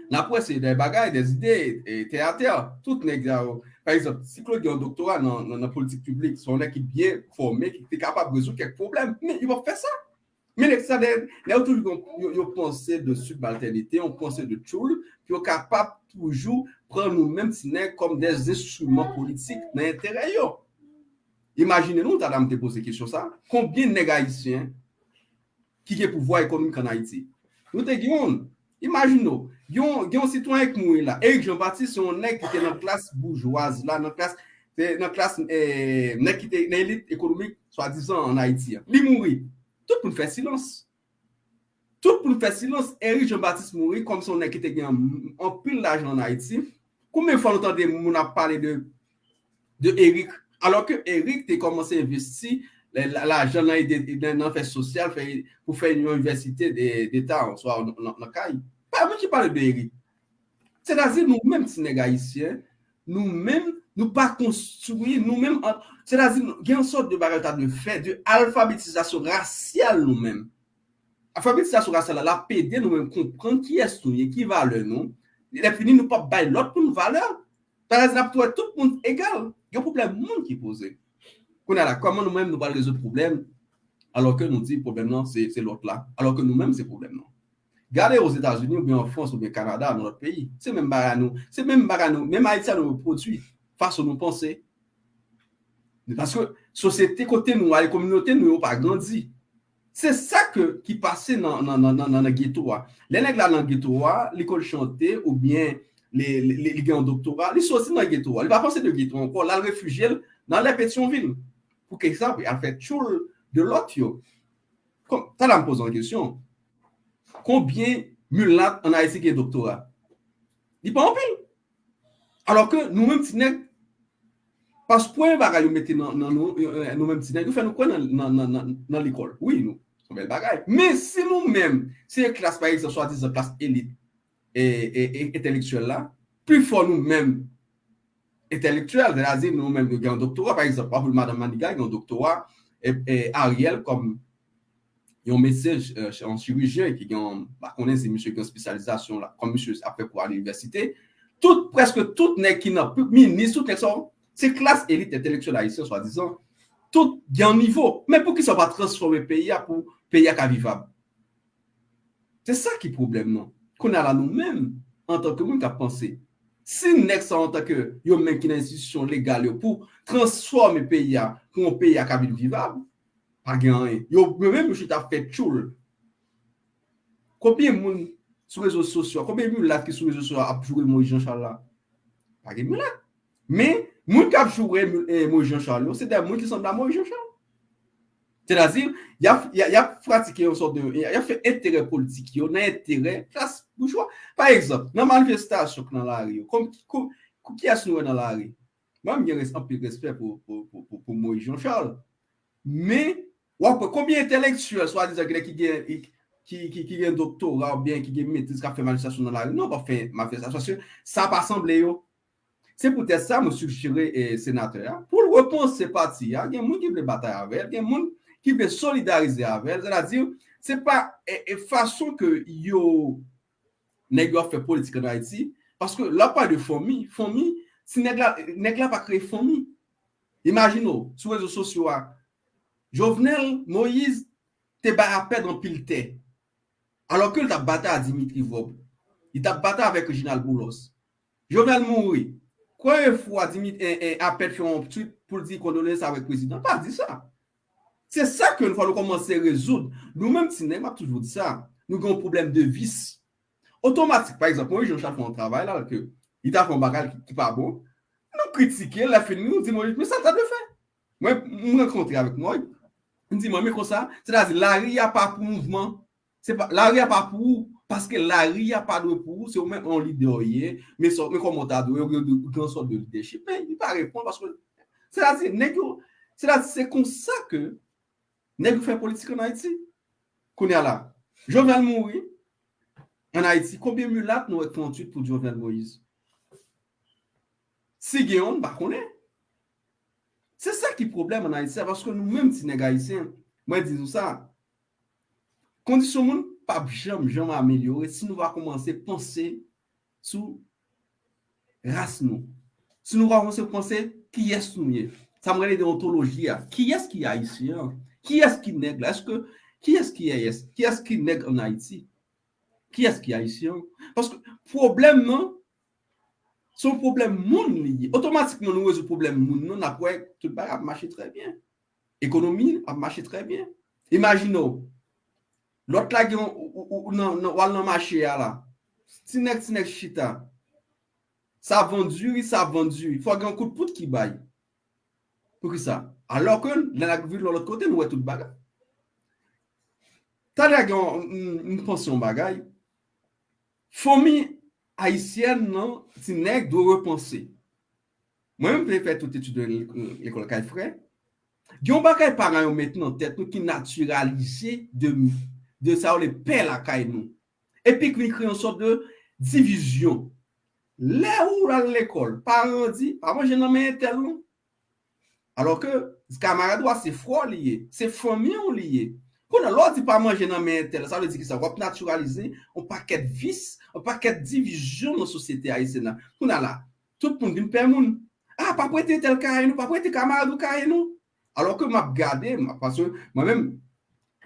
n ap wè se de bagay, de zide, e, tè a tè. Tout nèg sa yo, pa egzanp, si Claude gen yon doktora nan, nan, nan politik piblik, se yon nèg ki byen fòme, ki te kapab rezoud kèk pwoblèm. Men yo p ap fè sa. Men nèg sa, nèg, nèg yo toujou gen yon, yon panse de sibaltènite, yon panse de tchoul, pou yo kapab toujou pran nou menm ti nèg kòm de enstriman politik nan enterè yo. Imajine nou, talè a m te poze kesyon sa, konbyen nèg ayisyen ki gen pouvwa ekonomik ann Ayiti? Nou te gen youn. Imajine w, gen yon, gen yon sitwayen ki mouri la. Eric Jean Baptiste se yon nèg ki te nan klas boujwaz la, nan klas, te nan klas, eh, nèg ki te nan elit ekonomik, swadizan, ann Ayiti an. Li mouri. Tout moun fè silans. Tout moun fè silans. Eric Jean Baptiste mouri kòm se yon nèg ki te gen anpil lajan ann Ayiti. Konbyen fwa nou tande moun ap pale de, de Eric? Alò ke Eric te kòmanse envesti la, la, lajan nan ede, nan, nan fè sosyal, fè, pou fè yon inivèsite de, deta, swa nan, nan, nan kay. Pa moun ki pale de Eric. Sètadi nou menm ti nèg ayisyen, nou menm, nou pa konstwi, nou menm, an, sètadi gen yon sòt de bagay ta dwe fè, de alfabetizasyon rasyal nou menm. Alfabetizasyon rasyal la, l ap ede nou menm konprann kiyès nou ye, ki valè nou. Lè fini, nou p ap bay lòt moun valè. Sètadi n ap wè tout moun egal. Gen pwoblèm moun ki poze. Kounye a la, kòman nou menm nou pral rezoud pwoblèm, alò ke nou di pwoblèm nan se, se lòt la, alò ke nou menm se pwoblèm nan? Gade Ozetazini oubyen an Frans oubyen Kanada, nan lòt peyi. Se menm bagay nou, se menm bagay nou, menm Ayiti a nou repwodui, fason nou panse. Paske sosyete kote nou ale, kominote nou yo pa grandi. Se sa ke, ki pase nan, nan, nan, nan, nan, nan geto a. Lè nèg la nan geto a, li konn chante oubyen li, li, li, li gen yon doktora, li soti nan geto a. Li pa panse de geto ankò, l al refijye l nan lè Petyonvil. Pou kisa? Pou y al fè tchoul de lòt yo. Kòm, talè a m poze yon kesyon. Konbyen milat ann Ayiti gen doktora? Li pa anpil. Alò ke nou menm ti nèg, paske premye bagay yo mete nan, nan nou, yo, yo, nou menm ti nèg, yo fè nou kwè nan, nan, nan, nan, nan lekòl. Wi, nou, se yon bèl bagay. Men si nou menm, se klas, pa egzanp, swadizan klas elit, e, e, e, entèlektyèl la, pifò nou menm, entèlektyèl, sètadi nou menm nou gen yon doktora, pa egzanp, w ap wè madanm Maniga gen yon doktora, e, e Ariel kòm yon medsen, e, yon chirijyen ki gen, pa konnen si misye gen espesyalizasyon la, kòm misye ap fè kou a linivèsite, tout, prèske tout nèg ki nan, minis, tout nèg sa, se klas elit entèlektyèl ayisyen, swadizan, tout gen yon nivo. Men poukisa w pa transfòme peyi a pou peyi a ka vivab? Se sa ki pwoblèm nan. Kounye a la, nou menm, antanke moun k ap panse, si nèg sa, antanke yo menm ki nan enstitisyon legal yo, pou transfòme peyi a, pou yon peyi a ka vin vivab, pa gen anyen. Yo, yo menm, yo chita ap fè tchoul. Konbyen moun sou rezo sosyo, konbyen milat ki sou rezo sosyo ap joure Moïse Jean Charles la? Pa gen milat. Men, moun k ap joure, e, Moïse Jean Charles yo, se de moun ki sanble a Moïse Jean Charles. Sètadi, y ap, y ap, y ap pratike yon sòt de, y ap fè enterè politik yo nan enterè klas boujwa. Pa egzanp, nan manifestasyon k nan lari yo, kòm, kò-, kiyès nou wè nan lari? Mwen, m gen res-, anpil respè pou, pou, pou, pou, pou Moïse Jean Charles. Men, w ap wè konbyen entèlektyèl, swadizan, ki, ki gen, ki, ki, ki gen doktora oubyen ki gen metriz k ap fè manifestasyon nan lari. Non, pa fè manifestasyon, paske sa pa sanble yo. Se poutèt sa, mwen sijere, e, senatè a, pou l repanse pati a. Gen moun ki vle batay avè l, gen moun ki vle solidarize avè l. Sètadi, se pa, e, e, fason ke yo, nèg yo ap fè politik ann Ayiti, paske lè w ap pale de fanmi, fanmi, si nèg la, nèg la pa kreye fanmi. Imajine w, sou rezo sosyo a, Jovenel Moïse te bay APED anpil tè, alòske l t ap batay a Dimitri Vorbe, li t ap batay avèk Reginald Boulos. Jovenel mouri. Konbyen fwa Dimit-, e, e, APED fè yon tweet pou l di kondoleyans avèk prezidan? Pa di sa. Se sa ke nou fò nou kòmanse rezoud. Nou menm ti nèg, m ap toujou di sa, nou gen yon pwoblèm de vis. Otomatik, pa egzanp, Moïse Jean Charles fè yon travay la, ke li ta fè yon bagay ki, ki pa bon, nou kritike, lè fini, nou di Moïse, men sa l ta dwe fè. Mwen, m rankontre avèk Moïse, m di, mwen, men konsa, sètadi, lari a pa pou mouvman. Se pa, lari a pa pou ou, paske lari a pa dwe pou ou, se ou menm yon lidè w ye, men sò, men kòman w ta dwe, ou gen yon sòt de lidèchip, men li pa reponn, paske, sètadi, nèg yo, sètadi, se konsa ke nèg yo fè politik ann Ayiti. Kounye a la, Jovenel mouri, ann Ayiti, konbyen milat nou wè k fè yon tweet pou Jovenel Moïse? Si gen yon, m pa konnen. Se sa ki pwoblèm ann Ayiti a, paske nou menm ti nèg ayisyen, mwen di nou sa, kondisyon moun p ap janm, janm amelyore si nou pa kòmanse panse sou ras nou. Si nou pa kòmanse panse kiyès nou ye. Sa m rele de ontoloji a. Kiyès ki ayisyen an? Kiyès ki nèg la? Èske, kiyès ki ayès? Kiyès ki nèg ann Ayiti? Kiyès ki ayisyen an? Paske pwoblèm nan, se yon pwoblèm moun li ye. Otomatikman, nou rezoud pwoblèm moun nan, n ap wè tout bagay ap mache trè byen. Ekonomi ap mache trè byen. Imajine w, lòt la gen yon, ou, ou, ou nan, nan, w al nan mache a la. Ti nèg, ti nèg chita. Sa vann diri, sa vann diri. Fò gen yon kout poud ki bay. Poukisa? Alòske, lè n ap vin lòt kote, nou wè tout bagay. Talè gen yon, m, m panse yon bagay. Fanmi ayisyèn nan, ti nèg dwe repanse. Mwen menm, m te fè tout etid lekòl kay frè. Gen yon bagay paran yo met nan tèt nou ki natiralize de, de sa yo rele pè lakay nou. Epi k vin kreye yon sòt de divizyon. Lè ou al lekòl, paran an di, pa manje nan men entèl non. Alòske kamarad ou a se frè w li ye, se fanmi w li ye. Kounye a, lè w di pa manje nan men entèl, sa vle di kisa? W ap natiralize yon pakèt vis, yon pakèt divizyon nan sosyete ayisyèn nan. Kounye a la, tout moun vin pè moun. A, pa prete entèl kay non, pa prete kamarad ou kay non. Alòske m ap gade, m ap, paske mwen menm,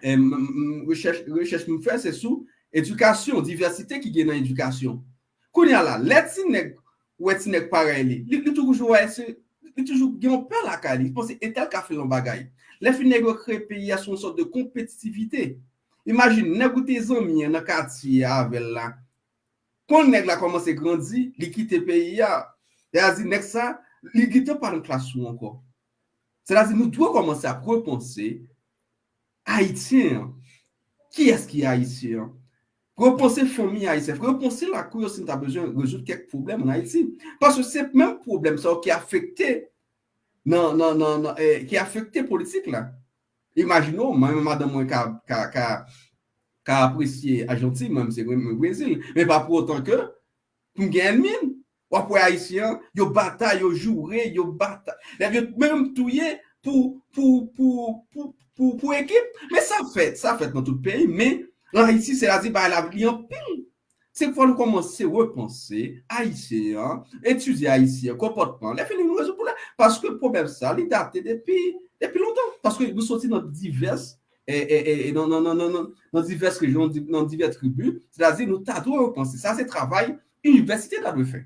e, m, m, rechèch, rechèch m fè, se sou edikasyon, divèsite ki gen nan edikasyon. Kounye a la, lè ti nèg wè ti nèg parèy li, li, li toujou wè se, li toujou gen yon pè lakay li, li panse entèl ka fè l yon bagay. Lè fini nèg yo kreye peyi a sou yon sòt de konpetitivite. Imajine, nèg ou te zanmi an nan katye a avè l la, kon nèg la kòmanse grandi, li kite peyi a, e a di nèg sa, li gentan pa nan klas ou ankò. Sètadi nou dwe kòmanse ap repanse Ayisyen an. Kiyès ki Ayisyen an? Repanse fanmi ayisyen, repanse lakou yo si n ta bezwen rezoud kèk pwoblèm ann Ayiti. Paske se menm pwoblèm sa yo ki afekte nan, nan, nan, nan, e, ki afekte politik la. Imajine w, mwen menm madanm mwen ka, ka, ka, ka apresye Ajantin, mwen menm se Brezil. Men pa pou otan ke pou m gen ènmi l. W ap wè Ayisyen an, yo batay, yo joure, yo batay. Yo menm touye pou, pou, pou, pou, pou, pou ekip. Men sa fèt, sa fèt nan tout peyi, men an Ayiti, se la di bagay la li anpil. Se fò nou kòmanse repanse Ayisyen an, etidye Ayisyen, konpòtman. Lè fini nou rezoud pwoblèm. Paske pwoblèm sa, li date depi, depi lontan. Paske nou soti nan divès, e, e, e, e, nan, nan, nan, nan, nan, nan divès rejyon, di- nan divès tribi. Sètadi, nou ta dwe repanse. Sa, se travay inivèsite ta dwe fè.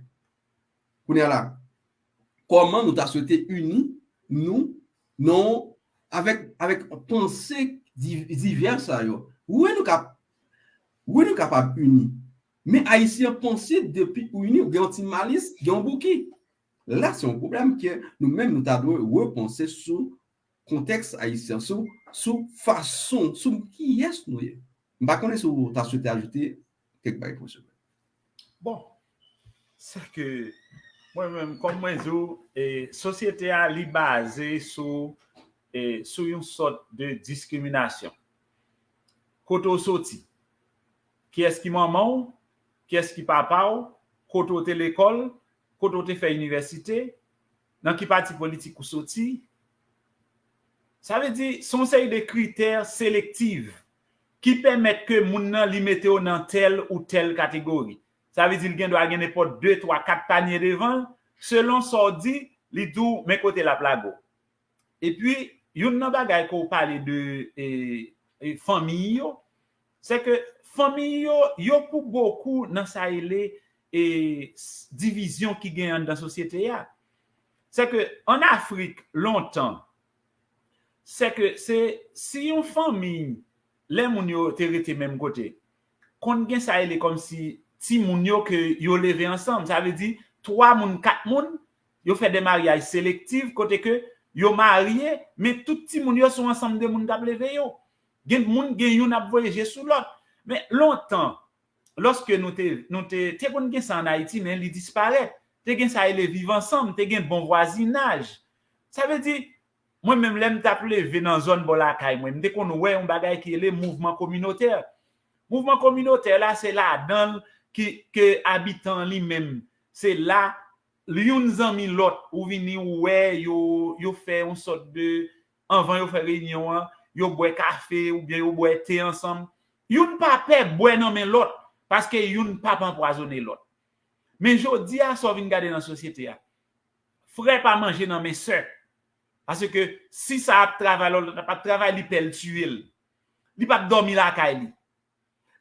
Kounye a la, kòman nou ta swete ini nou, non, avèk, avèk panse di- divyè sa yo? Wi, nou kap, wi, nou kapab ini. Men Ayisyen panse depi ou ini, ou gen yon ti malis, gen yon bouki. La, se yon pwoblèm ke nou menm, nou ta dwe repanse sou kontèks ayisyen, sou, sou fason, sou kiyès nou ye. M pa konnen si w ta swete ajoute kèk bagay, pwofesè. Bon, se ke mwen menm, kòm mwen di w, e, sosyete a, li baze sou, e, sou yon sòt de diskriminasyon. Kote w soti? Kiyès ki manman w? Kiyès ki papa w? Kote w te lekòl? Kote w te fè inivèsite? Nan ki pati politik ou soti? Sa vle di, se yon seri de kritè selektif ki pèmèt ke moun nan li mete w nan tèl ou tèl kategori. Sa vle di, li gen dwa gen nenpòt de, twa, kat panye devan l, selon sa w di, li di w men kote l ap lage w. Epi, youn nan bagay ke w pale de, e, e, fanmi yo, se ke fanmi yo, yo pou bokou nan sa rele, e, s- divizyon ki gen anndan sosyete a. Se ke an Afrik, lontan, se ke se si yon fanmi, lè moun yo te rete menm kote, konn gen sa rele kòmsi timoun yo ke yo leve ansanm. Sa vle di, twa moun, kat moun, yo fè de maryaj selektif, kote ke yo marye, men tout timoun yo se yon ansanm de moun k ap leve yo. Gen moun, gen youn ap voye je sou lòt. Men lontan, lòske nou te, nou te, te konn gen sa an Ayiti, men li disparèt. Te gen sa rele viv ansanm, te gen bon vwazinaj. Sa vle di, mwen menm, lè m t ap leve nan zòn bò lakay mwen, m te konn wè yon bagay ki rele mouvman kominotè. Mouvman kominotè la, se ladan l ki, ke abitan li menm, se la, youn zanmi lòt, ou vini, ou wè, yo, yo fè yon sòt de, anvan yo fè reyinyon an, yo bwè kafe oubyen yo bwè te ansanm. Youn pa pè bwè nan men lòt, paske youn p ap anpwazonnen lòt. Men jodi a, sa w vin gade nan sosyete a, frè pa manje nan men sè. Paske si sa ap travay, lòt la p ap travay, li pè l tiye l. Li p ap dòmi lakay li.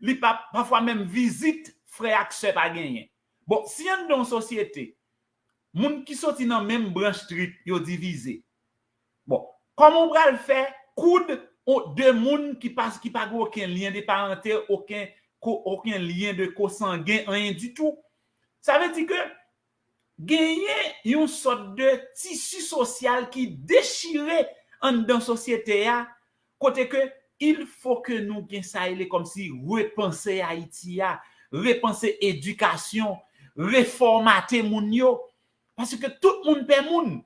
Li p ap, pafwa menm vizit frè ak sè pa genyen. Bon, si anndan yon sosyete, moun ki soti nan menm branch trip yo divize. Bon, kòman w pral fè koud de moun ki pa, ki pa gen okenn lyen de parante, okenn, okenn lyen de kosangen, anyen ditou? Sa vle di ke genyen yon sòt de tisi sosyal ki dechire anndan sosyete a, kote ke il fo ke nou gen sa rele kòmsi repanse Ayiti a, repanse edikasyon, refòmate moun yo. Paske tout moun pè moun.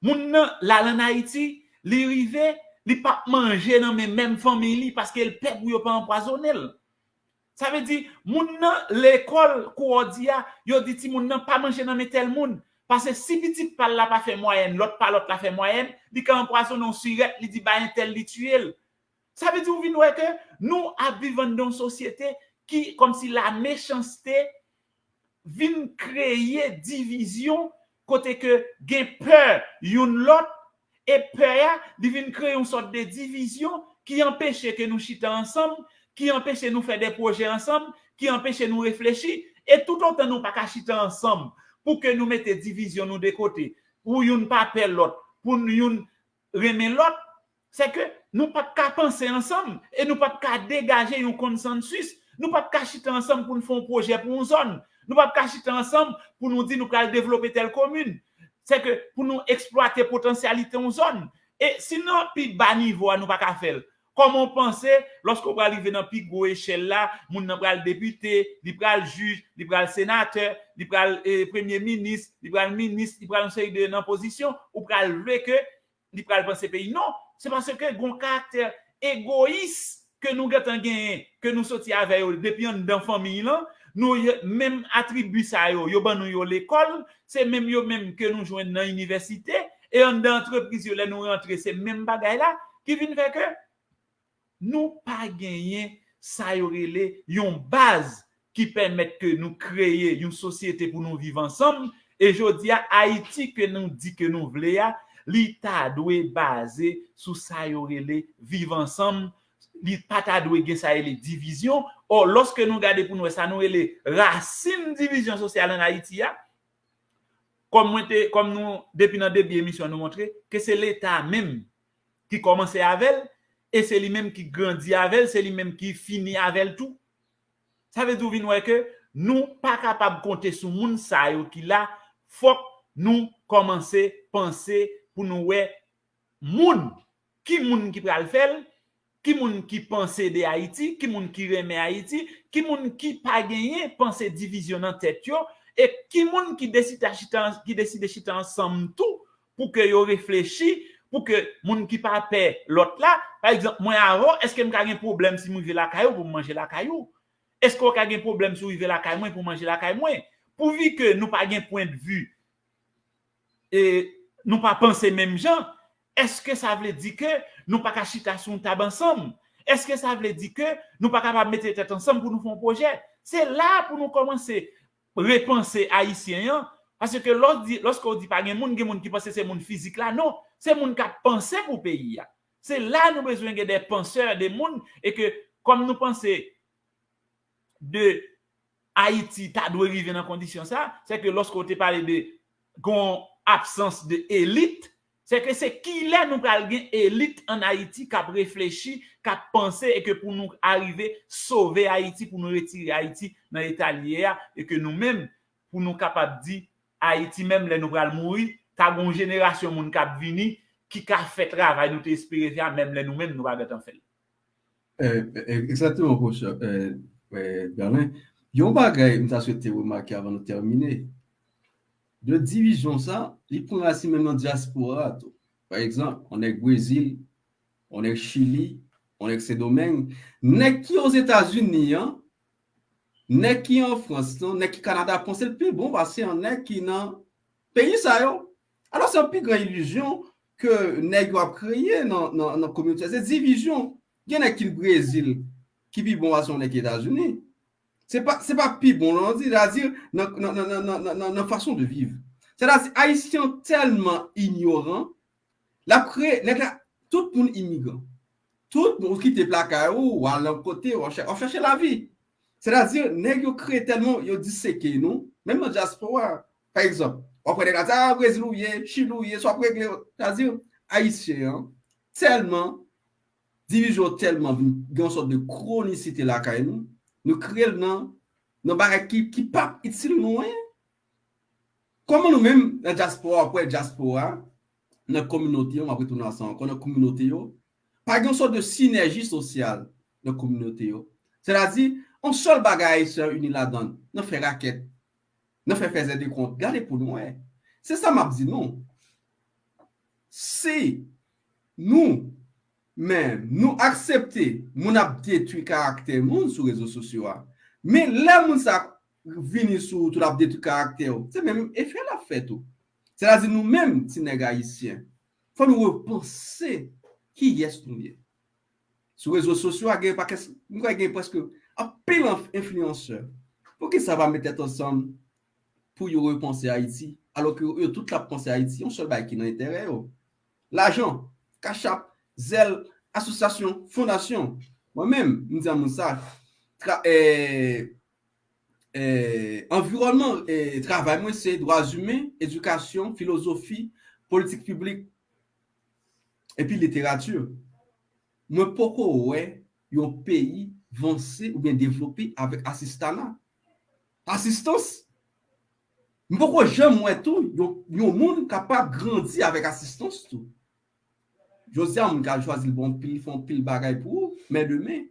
Moun nan, l al ann Ayiti, li rive, li p ap manje nan men menm fanmi li paske l pè pou yo pa anpwazonnen l. Sa vle di, moun nan lekòl, kou w di a, yo di timoun nan pa manje nan men tèl moun. Paske si pitit pa l la pa fè mwayèn, lòt pa lòt la fè mwayèn, li ka anpwazonnen yon sirèt, li di bay entèl li tiye l. Sa vle di ou vin wè ke nou ap viv anndan yon sosyete ki kòmsi la mechanste vin kreye divizyon kote ke gen pè youn lòt, e pè a, li vin kreye yon sòt de divizyon ki anpeche ke nou chita ansanm, ki anpeche nou fè de pwojè ansanm, ki anpeche nou reflechi, e toutotan nou pa ka chita ansanm pou ke nou mete divizyon nou de kote, pou youn pa pè lòt, pou youn renmen lòt, se ke nou p ap ka panse ansanm e nou p ap ka degaje yon konsansis. Nou p ap ka chita ansanm pou n fè yon pwojè pou yon zòn. Nou p ap ka chita ansanm pou nou di nou pral devlope tèl komin. Se ke pou nou eksplwate potansyalite yon zòn. E si nan pi ba nivo a nou pa ka fè l, kòman w panse, lòske w pral rive nan pi gwo echèl la, moun nan pral depite, li pral jij, li pral senatè, li pral, eh, premye minis, li pral minis, li pral yon seri de nan pozisyon, ou pral vle ke li pral panse peyi? Non, se paske gen yon karaktè egoyis ke nou gentan genyen, ke nou soti avè yo depi anndan fanmi lan, Nou menm atribi sa yo, yo ban nou yo lekòl, se menm yo menm ke nou jwenn nan inivèsite, e anndan antrepriz yo, lè nou rantre, se menm bagay la ki vin fè ke nou pa genyen sa yo rele yon baz ki pèmèt ke nou kreye yon sosyete pou nou viv ansanm. E jodi a, Ayiti ke nou di ke nou vle a, li ta dwe baze sou sa yo rele viv ansanm. Li pa ta dwe gen sa rele divizyon. Ò, lòske nou gade pou nou wè sa nou rele rasin divizyon sosyal an Ayiti a, kòm mwen te, kòm nou, depi nan debi emisyon nou montre ke se Leta menm ki kòmanse avè l, e se li menm ki grandi avè l, se li menm ki fini avè l tou. Sa vle di w vin wè ke nou pa kapab konte sou moun sa yo ki la, fòk nou kòmanse panse pou nou wè moun, ki moun ki pral fè l, ki moun ki panse de Ayiti, ki moun ki renmen Ayiti, ki moun ki pa genyen panse divizyon nan tèt yo, e ki moun ki deside chita, ki deside chita ansanm tou pou ke yo reflechi, pou ke moun ki pa pè lòt la, pa egzanp, mwen avè w, èske m ka gen pwoblèm si m rive lakay ou pou m manje lakay ou? Èske w ka gen pwoblèm si w rive lakay mwen pou w manje lakay mwen? Pouvi ke nou pa gen pwendvi e nou pa panse menm jan, èske sa vle di ke nou pa ka chita sou yon tab ansanm? Èske sa vle di ke nou pa kapab mete tèt ansanm pou nou fè yon pwojè? Se la pou nou kòmanse repanse Ayisyen an, paske lòske w di pa gen moun, gen moun ki panse se moun fizik la, non, se moun k ap panse pou peyi a. Se la nou bezwen gen de pansè, de moun, e ke kòm nou panse de Ayiti ta dwe rive nan kondisyon sa, se ke lòske w te pale de gon absans de elit, se ke se kilè nou pral gen elit an Ayiti k ap reflechi, k ap panse e ke pou nou arive sove Ayiti, pou nou retire Ayiti nan eta l ye a, e ke nou menm, pou nou kapab di, Ayiti, menm lè nou pral mouri, ka gon jenerasyon moun k ap vini ki ka fè travay nou te espere fè a, menm lè nou menm nou pa gentan fè l. Egzakteman, pwofesè Berlin. Yon bagay m ta swete remake avan nou tèmine, de divizyon sa, li pran rasin menm nan dyaspora a tou. Pa egzanp, yon nèg Brezil, yon nèg Chili, yon nèg Sendomeng, nèg ki Ozetazini an, nèg ki an Frans lan, nèg ki Kanada panse l pi bon pase yon nèg ki nan peyi sa yo. Alò se yon pi gran ilizyon ke nèg yo ap kreye nan, nan, nan kominote a. Se divizyon. Gen nèg ki Brezil ki pi bon pase yon nèg ki Etazini. Se pa, se pa pi bon, non, sètadi nan, nan, nan, nan, nan, nan, nan fason de viv. Sètadi Ayisyen an tèlman inyoran, l ap kreye, nèg la, tout moun imigran. Tout moun kite lakay ou, w al nan kote, w ap chèche lavi. Sètadi nèg yo kreye tèlman, yo diseke nou, menm nan dyaspora. Pa egzanp, w ap wè nèg la di, a, Brezil ou ye, Chili ou ye, sa w ap regle. Sètadi Ayisyen an, tèlman divizyon tèlman vin gen yon sòt de kronisite lakay nou, nou kreye l nan, nan bagay ki, ki p ap itil nou anyen. Kòman nou menm nan dyaspora, w ap wè dyaspora, nan kominote yo, m ap retounen a sa ankò, nan kominote yo, pa gen yon sòt de sinèji sosyal nan kominote yo. Sètadi, yon sèl bagay Ayisyen an ini ladan l, nan fè rakèt, nan fè fèzè de kont. Gade pou nou wè. Se sa m ap di nou. Si nou menm, nou aksepte moun ap detwi karaktè moun sou rezo sosyo a, men lè moun sa vini sou wout ou, l ap detwi karaktè w, se menm efè l ap fè tou. Sètadi nou menm, ti nèg ayisyen, fò nou repanse kiyès nou ye. Sou rezo sosyo a, gen pakèt, m kwè gen prèske anpil enfliyansè. Poukisa pa met tèt ansanm pou yo repanse Ayiti, alò ke yo tout la ap panse Ayiti, yon sèl bagay ki nan enterè yo? Lajan, kachap, zèl, asosyasyon, fondasyon. Mwen menm, m di a moun sa, tra, eh, eh, anviwònman, eh, travay mwen se dwa imen, edikasyon, filozofi, politik piblik, epi literati. Mwen poko wè yon peyi vanse oubyen devlope avèk asistana. Asistans. M poko janm wè tou yon, yon moun kapab grandi avèk asistans tou. Jodi a, moun ka chwazi l bon pil, fè yon pil bagay pou ou, men demen,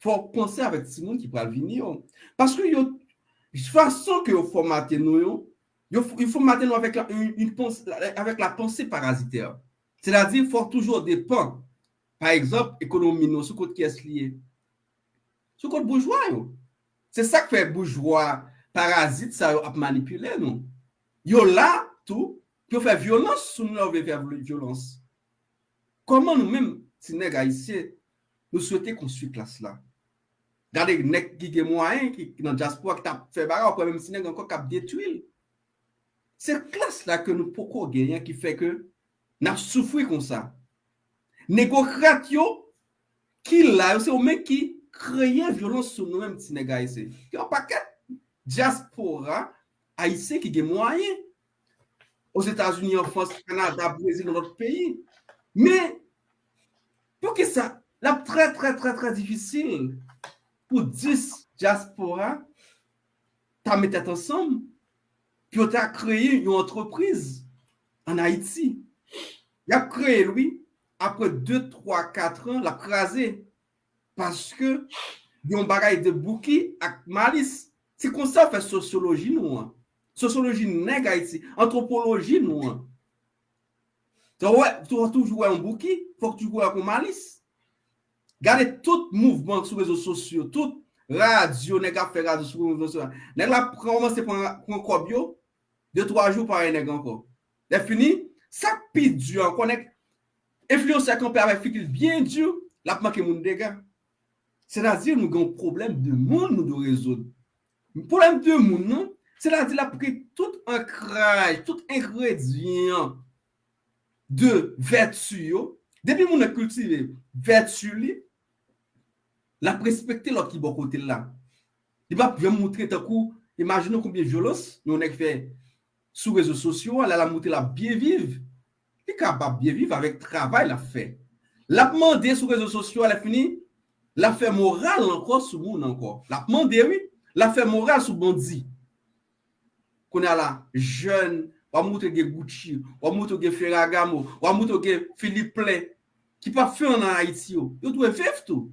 fò w panse avèk timoun ki pral vini yo. Paske yo, fason ke yo fòmate nou yo, yo, yo fòmate nou avèk la, yon, yon panse, avèk la panse parazitè. Sètadi, fò w toujou depan. Pa egzanp, ekonomi nou, sou kont kiyès li ye? Sou kont boujwa yo. Se sa k fè boujwa parazit sa yo ap manipile nou. Yo la tou pou yo fè vyolans sou nou lè yo vle fè vyolans. Kòman nou menm, ti nèg ayisyen, nou swete konstwi klas la? Gade nèg ki gen mwayen, ki nan dyaspora, ki t ap fè bagay, ou kwè menm ti nèg ankò k ap detwi l. Se klas la ke nou poko genyen ki fè ke n ap soufri konsa. Negokrat yo ki la yo, se yo menm ki kreye vyolans sou nou menm ti nèg ayisyen. Gen yon pakèt dyaspora ayisyen ki gen mwayen. Ozetazini, an Frans, Kanada, Brezil, nan lòt peyi. Men, poukisa l ap trè, trè, trè, trè difisil pou dis dyaspora ta met tèt ansanm pou yo ta kreye yon antrepriz ann Ayiti? Y ap kreye l, wi. Apre de, twa, kat an, l ap kraze. Paske yon bagay de bouki ak malis. Se konsa yo fè sosyoloji nou an. Sosyoloji nèg Ayiti, antwopoloji nou an. Sa w wè, tou, toujou wè yon bouki, fòk toujou wè yon malis. Gade tout mouvman sou rezo sosyo, tout radyo, nèg ap fè radyo sou rezo sosyo. Nèg la kòmanse pran, pran kòb yo, de twa jou pa wè nèg ankò. Lè fini, sa k pi di ankò, nèg enfliyansè kanpe avèk figi l byen di, l ap manke moun dega. Sètadi nou gen yon pwoblèm de moun nou dwe rezoud. Pwoblèm de moun nan, sètadi l ap gen tout ankraj, tout engredyan de vèti yo. Depi moun nan kiltive vèti li, l ap respekte lòt ki bò kote l la. Li p ap janm moutre tankou, imajine w konbyen vyolans yon nèg fè sou rezo sosyo a, lè l ap moutre l ap byen viv. Li kapab byen viv avèk travay l ap fè. L ap mande sou rezo sosyo a, lè fini, l ap fè moral ankò sou moun ankò. L ap mande, wi, l ap fè moral sou bandi. Kounye a la, jèn, w ap moutre gen Gucci, w ap moutre gen Ferragamo, w ap moutre gen Philippe Plein, ki p ap fè ann an Ayiti yo. Yo dwe viv tou.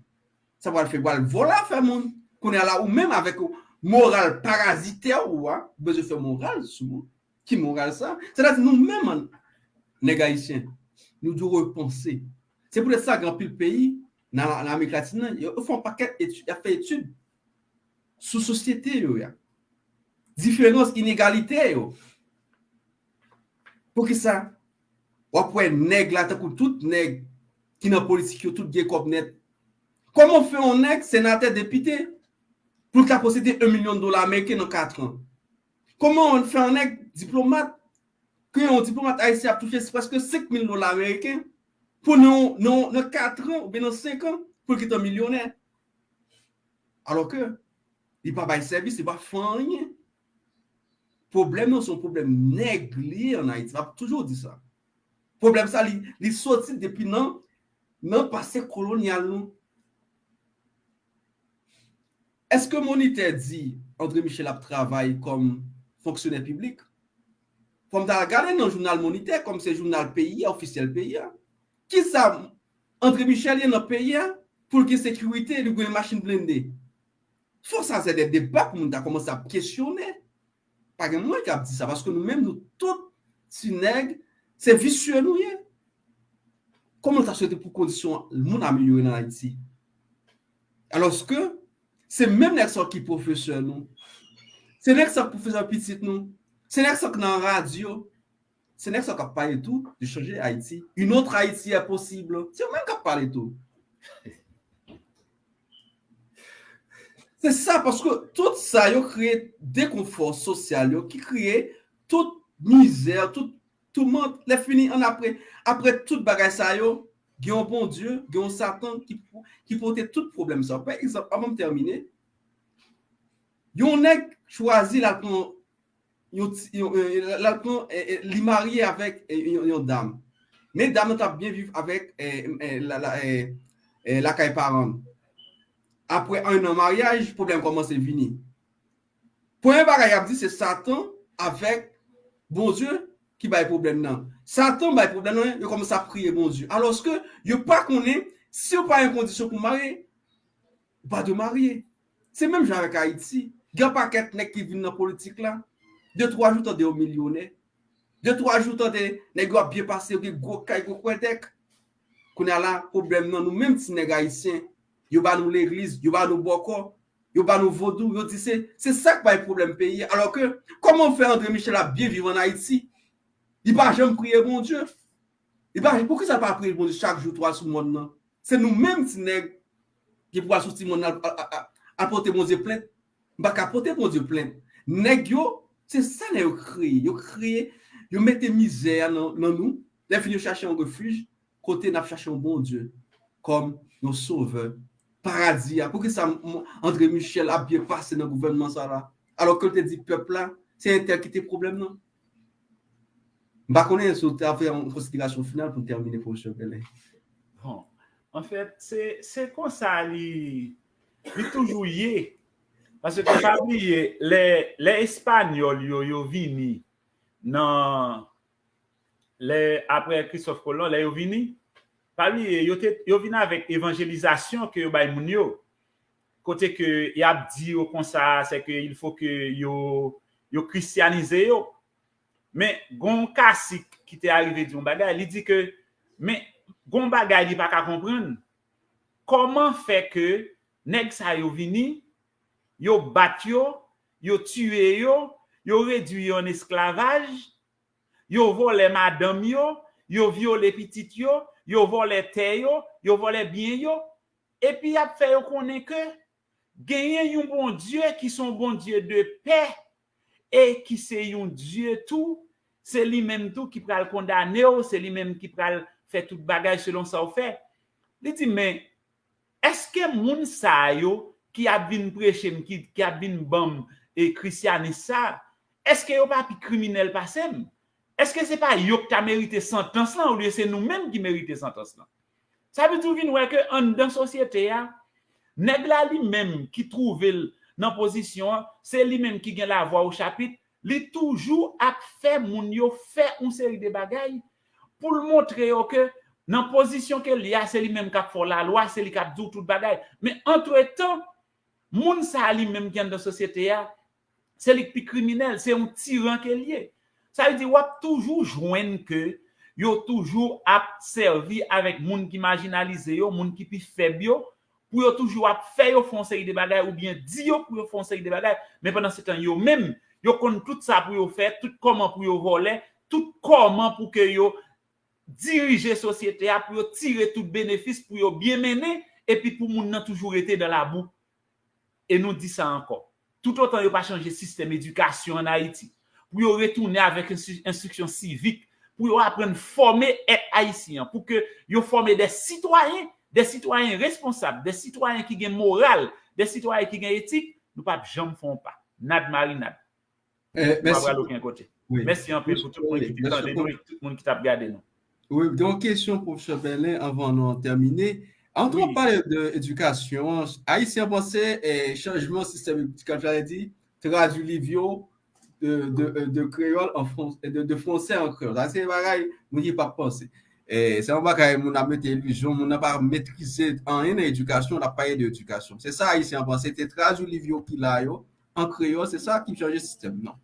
Sa pral fè, pral vòlè afè moun. Kounye a la, ou menm avèk moral parazitè ou a, ou bezwen fè moral sou moun. Ki moral sa? Sètadi nou menm, nèg ayisyen, nou dwe repanse. Se poutèt sa gen anpil peyi nan, nan Amerik Latin nan, yo, yo fè yon pakèt etid, y ap fè etid sou sosyete yo a. Diferans, inegalite yo. Poukisa w ap wè nèg la, tankou tout nèg ki nan politik yo, tout gen kòb nèt? Kòman w fè yon nèg senatè, depite, pou l ta posede yon milyon dola ameriken nan kat an? Kòman w fè yon nèg diplomat, ke yon diplomat ayisyen ap touche prèske senk mil dola ameriken pou nan, nan, nan kat an oubyen nan senk an pou l kite yon milyonè? Alò ke li pa bay sèvis, li pa fè anyen. Pwoblèm nan se yon pwoblèm nèg li ye ann Ayiti. M ap toujou di sa. Pwoblèm sa, li, li soti depi nan, nan pase kolonyal nou. Èske Monitè di André Michel ap travay kòm fonksyonè piblik? Fò m ta al gade nan jounal Monitè, kòm se jounal peyi a, ofisyèl peyi a. Kisa André Michel ye nan peyi a pou l gen sekirite, li gen machin blende? Fò sa se de deba pou moun ta kòmanse ap kesyone. Pa gen moun ki ap di sa, paske nou menm, nou tout ti nèg, se visye nou ye. Kòman nou ta swete pou kondisyon moun amelyore nan Ayiti? Alòske, se menm nèg sa yo ki pwofesè nou. Se nèg sa yo ki pwofesè pitit nou. Se nèg sa yo ki nan radyo. Se nèg sa yo k ap pale tou de chanje Ayiti. Une autre Haïti est possible. Se yo menm k ap pale tou. Se sa, paske tout sa yo kreye dekonfò sosyal yo, ki kreye tout mizè, tout toumant. Lè fini, ann apre, apre tout bagay sa yo, gen yon Bondye, gen yon Satan ki, ki pote tout pwoblèm sa yo. Pa egzanp, anvan m tèmine, yon nèg chwazi l al pran yon ti, yon, eh, l al pran, eh, eh, li marye avèk, eh, yon, yon dam. Men dam nan t ap byen viv avèk, eh, eh, la, la, eh, eh, lakay paran l. Apre en an maryaj, pwoblèm kòmanse vini. Premye bagay y ap di se Satan avèk Bondye ki bay pwoblèm nan. Satan bay pwoblèm nan, yo kòmanse ap priye Bondye. Alòske yo pa konnen si yo pa gen kondisyon pou marye, ou pa dwe marye. Se menm jan avèk Ayiti. Gen yon pakèt nèg ki vin nan politik la, de twa jou tande yo milyonè. De twa jou tande nèg yo ap byen pase, yo gen gwo kay, gwo kwèdèk. Kounye a la, pwoblèm nan, nou menm ti nèg ayisyen, yo ba nou legliz, yo ba nou bòkò, Yo ba nou vodou, yo di se se sa k bay pwoblèm peyi a. Alò ke, kòman fè André Michel ap byen viv ann Ayiti? Li pa janm priye Bondye. Li pa, poukisa l pa priye Bondye chak jou, twa sou mòn nan? Se nou menm ti nèg ki pou al sou ti mòn nan al, al, al, al pote Bondye plent. M pa ka pote Bondye plent. Nèg yo, se sa lè yo kreye. Yo kreye, yo mete mizè a nan, nan nou. Lè fini yo chache yon refij, kote n ap chache yon Bondye kòm yon sovè. Paradi a. Poukisa m, m, André Michel ap byen pase nan gouvènman sa la? Alò ke l te di pèp la, se entèl ki te pwoblèm nan. M pa konnen si w ta fè yon konsiderasyon final pou n tèmine, pwofesè Bèlen. Bon, anfèt, se, se konsa li, li toujou ye. Paske pa bliye, lè, lè Espanyòl yo, yo vini nan, lè, apre Christophe Colomb, lè yo vini, pa bliye, yo te, yo vin avèk evanjelizasyon ke yo bay moun yo. Kote ke y ap di yo konsa, se ke il faut que yo, yo kristyanize yo. Men, gon kasik ki te arive di yon bagay, li di ke, men, gon bagay li pa ka konprann. Kòman fè ke nèg sa yo vini, yo bat yo, yo tiye yo, yo redwi yo an esklavaj, yo vòlè madanm yo, yo vyole pitit yo, yo vòlè tè yo, yo vòlè byen yo, epi y ap fè yo konnen ke genyen yon Bondye ki se yon Bondye de pè e ki se yon Dye tou, se li menm tou ki pral kondane w, se li menm ki pral fè tout bagay selon sa w fè. Li di, men, èske moun sa yo ki ap vin preche m, ki, ki ap vin ban m e krisyanis sa, èske yo pa pi kriminèl pase m? Èske se pa yo ki ta merite santans lan olye se nou menm ki merite santans lan? Sa vle di w vin wè ke anndan sosyete a, nèg la li menm ki twouve l nan pozisyon an, se li menm ki gen lavwa o chapit, li toujou ap fè moun yo fè yon seri de bagay pou l montre yo ke nan pozisyon ke l ye a, se li menm k ap fè w lalwa, se li k ap di w tout bagay. Men antretan, moun sa a li menm ki anndan sosyete a, se li k pi kriminèl, se yon tiran ke l ye. Sa vle di w ap toujou jwenn ke yo toujou ap sèvi avèk moun ki majinalize yo, moun ki pi fèb yo, pou yo toujou ap fè yo fè yon seri de bagay oubyen di yo pou yo fè yon seri de bagay, men pandan se tan yo menm, yo konn tout sa pou yo fè, tout kòman pou yo vòlè, tout kòman pou ke yo dirije sosyete a, pou yo tire tout benefis, pou yo byen mennen, epi pou moun nan toujou rete dan labou. E nou di sa ankò. Toutotan yo pa chanje sistèm edikasyon ann Ayiti, pou yo retounen avèk enstri-, enstriksyon sivik, pou yo aprann fòme èt ayisyen an, pou ke yo fòme de sitwayen, de sitwayen responsab, de sitwayen ki gen moral, de sitwayen ki gen etik, nou p ap janm fè yon pa. Nad marinad. Nou pa pral okenn kote. Mèsi anpil pou tout moun ki te tande nou e tout moun ki t ap gade nou. Wi, gen yon kesyon, pwofesè Bèlen, anvan nou tèmine. Ann tou pale de edikasyon, Ayisyen panse eh, chanjman sistèm edikatif la di tradui liv yo de, de, de kreyòl an fran-, de, de fransè an kreyòl. Sa se bagay moun ki p ap panse. Eh, se yon bagay moun ap mete ilizyon, moun nan pa metrize anyen nan edikasyon, l ap pale de edikasyon. Se sa Ayisyen an panse, te tradui liv yo ki la yo an kreyòl, se sa ki chanje sistèm nan.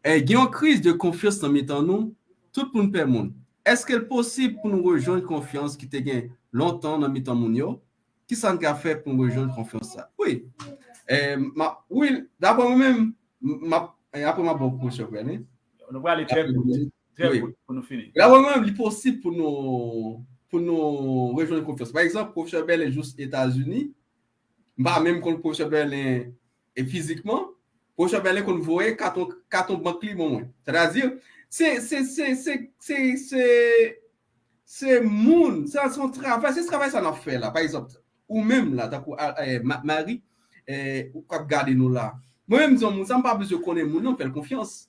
Eh, gen yon kriz de konfyans nan mitan nou, tout moun pè moun. Èske l posib pou nou rejwenn konfyans ki te gen lontan nan mitan moun yo? Kisa n ka fè pou n rejwenn konfyans sa? Wi. Eh, ma, wi, daprè mwen menm, m ap, eh, apre m ap ba w pwofesè Bèlen. Nou prale trè kout, trè kout pou nou fini. Daprè mwen menm, li posib pou nou, pou nou rejwenn konfyans. Pa egzanp, pwofesè Bèlen jis Etazini, m pa menm konn pwofesè Bèlen e fizikman, pwofesè Bèlen konn voye katon, katon bank li ban mwen. Sètadi, se, se, se, se, se, se, se moun, se, se yon travay, se travay sa n ap fè la. Pa egzanp, ou menm la, tankou eh, Marie, eh, ou k ap gade nou la. Mwen menm, di yon moun, sa m pa bezwen konnen moun nan, fè l konfyans.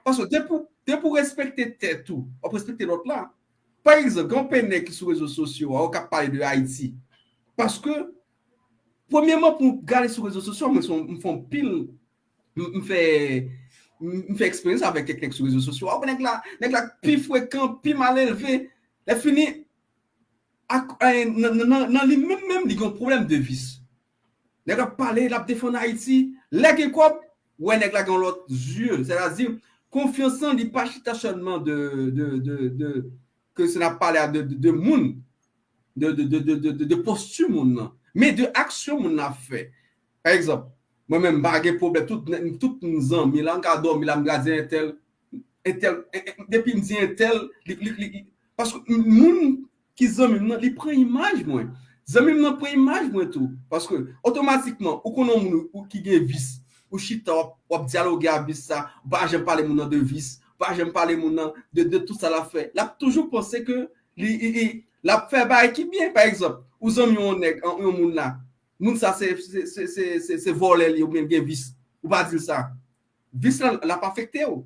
Paske depi, depi w respekte tèt ou, w ap respekte lòt la. Pa egzanp, gen yon pènè ki sou rezo sosyo a, ou k ap pale de Ayiti. Paske, premyèman, pou m gade sou rezo sosyo, mwen se yon, m fè yon pil, m, m fè, m, m fè eksperyans avèk kèk nèg sou rezo sosyo a. Ou wè nèg la, nèg la pi frekan, pi malelve. Lè fini, ak, eh, nan, nan, nan, nan li menm, menm, li gen yon pwoblèm de vis. Nèg la ap pale, l ap defann Ayiti. Lè gen kòb, ou wè nèg la gen yon lòt zye. Sètadi, konfyans lan, li pa chita sèlman de, de, de, de, ke se n ap pale a de, de, de moun, de, de, de posti moun nan, men de aksyon moun nan ap fè. Pa egzanp, Mwen menm, m pa gen pwoblèm. Tout, tout m zanmi la, m ka dòmi la, m gade entèl, entèl, en- en- depi m di entèl, li, li, li, li- paske moun ki zanmi m nan, li pran imaj mwen. Zanmi m nan pran imaj mwen tou. Paske otomatikman, ou konnen yon moun ou, ki gen vis, ou chita, w ap, w ap dyaloge a vis sa, ou pa janm pale moun nan de vis, ou pa janm pale moun nan de, de tout sa l ap fè. L ap toujou panse ke li, li, li, l ap fè bagay ki byen. Pa egzanp, ou zanmi yon nèg, yon, yon moun la, moun sa se, se, se, se, se, se vòlè li oubyen l gen vis. Ou pa di l sa. Vis la, l ap afekte w.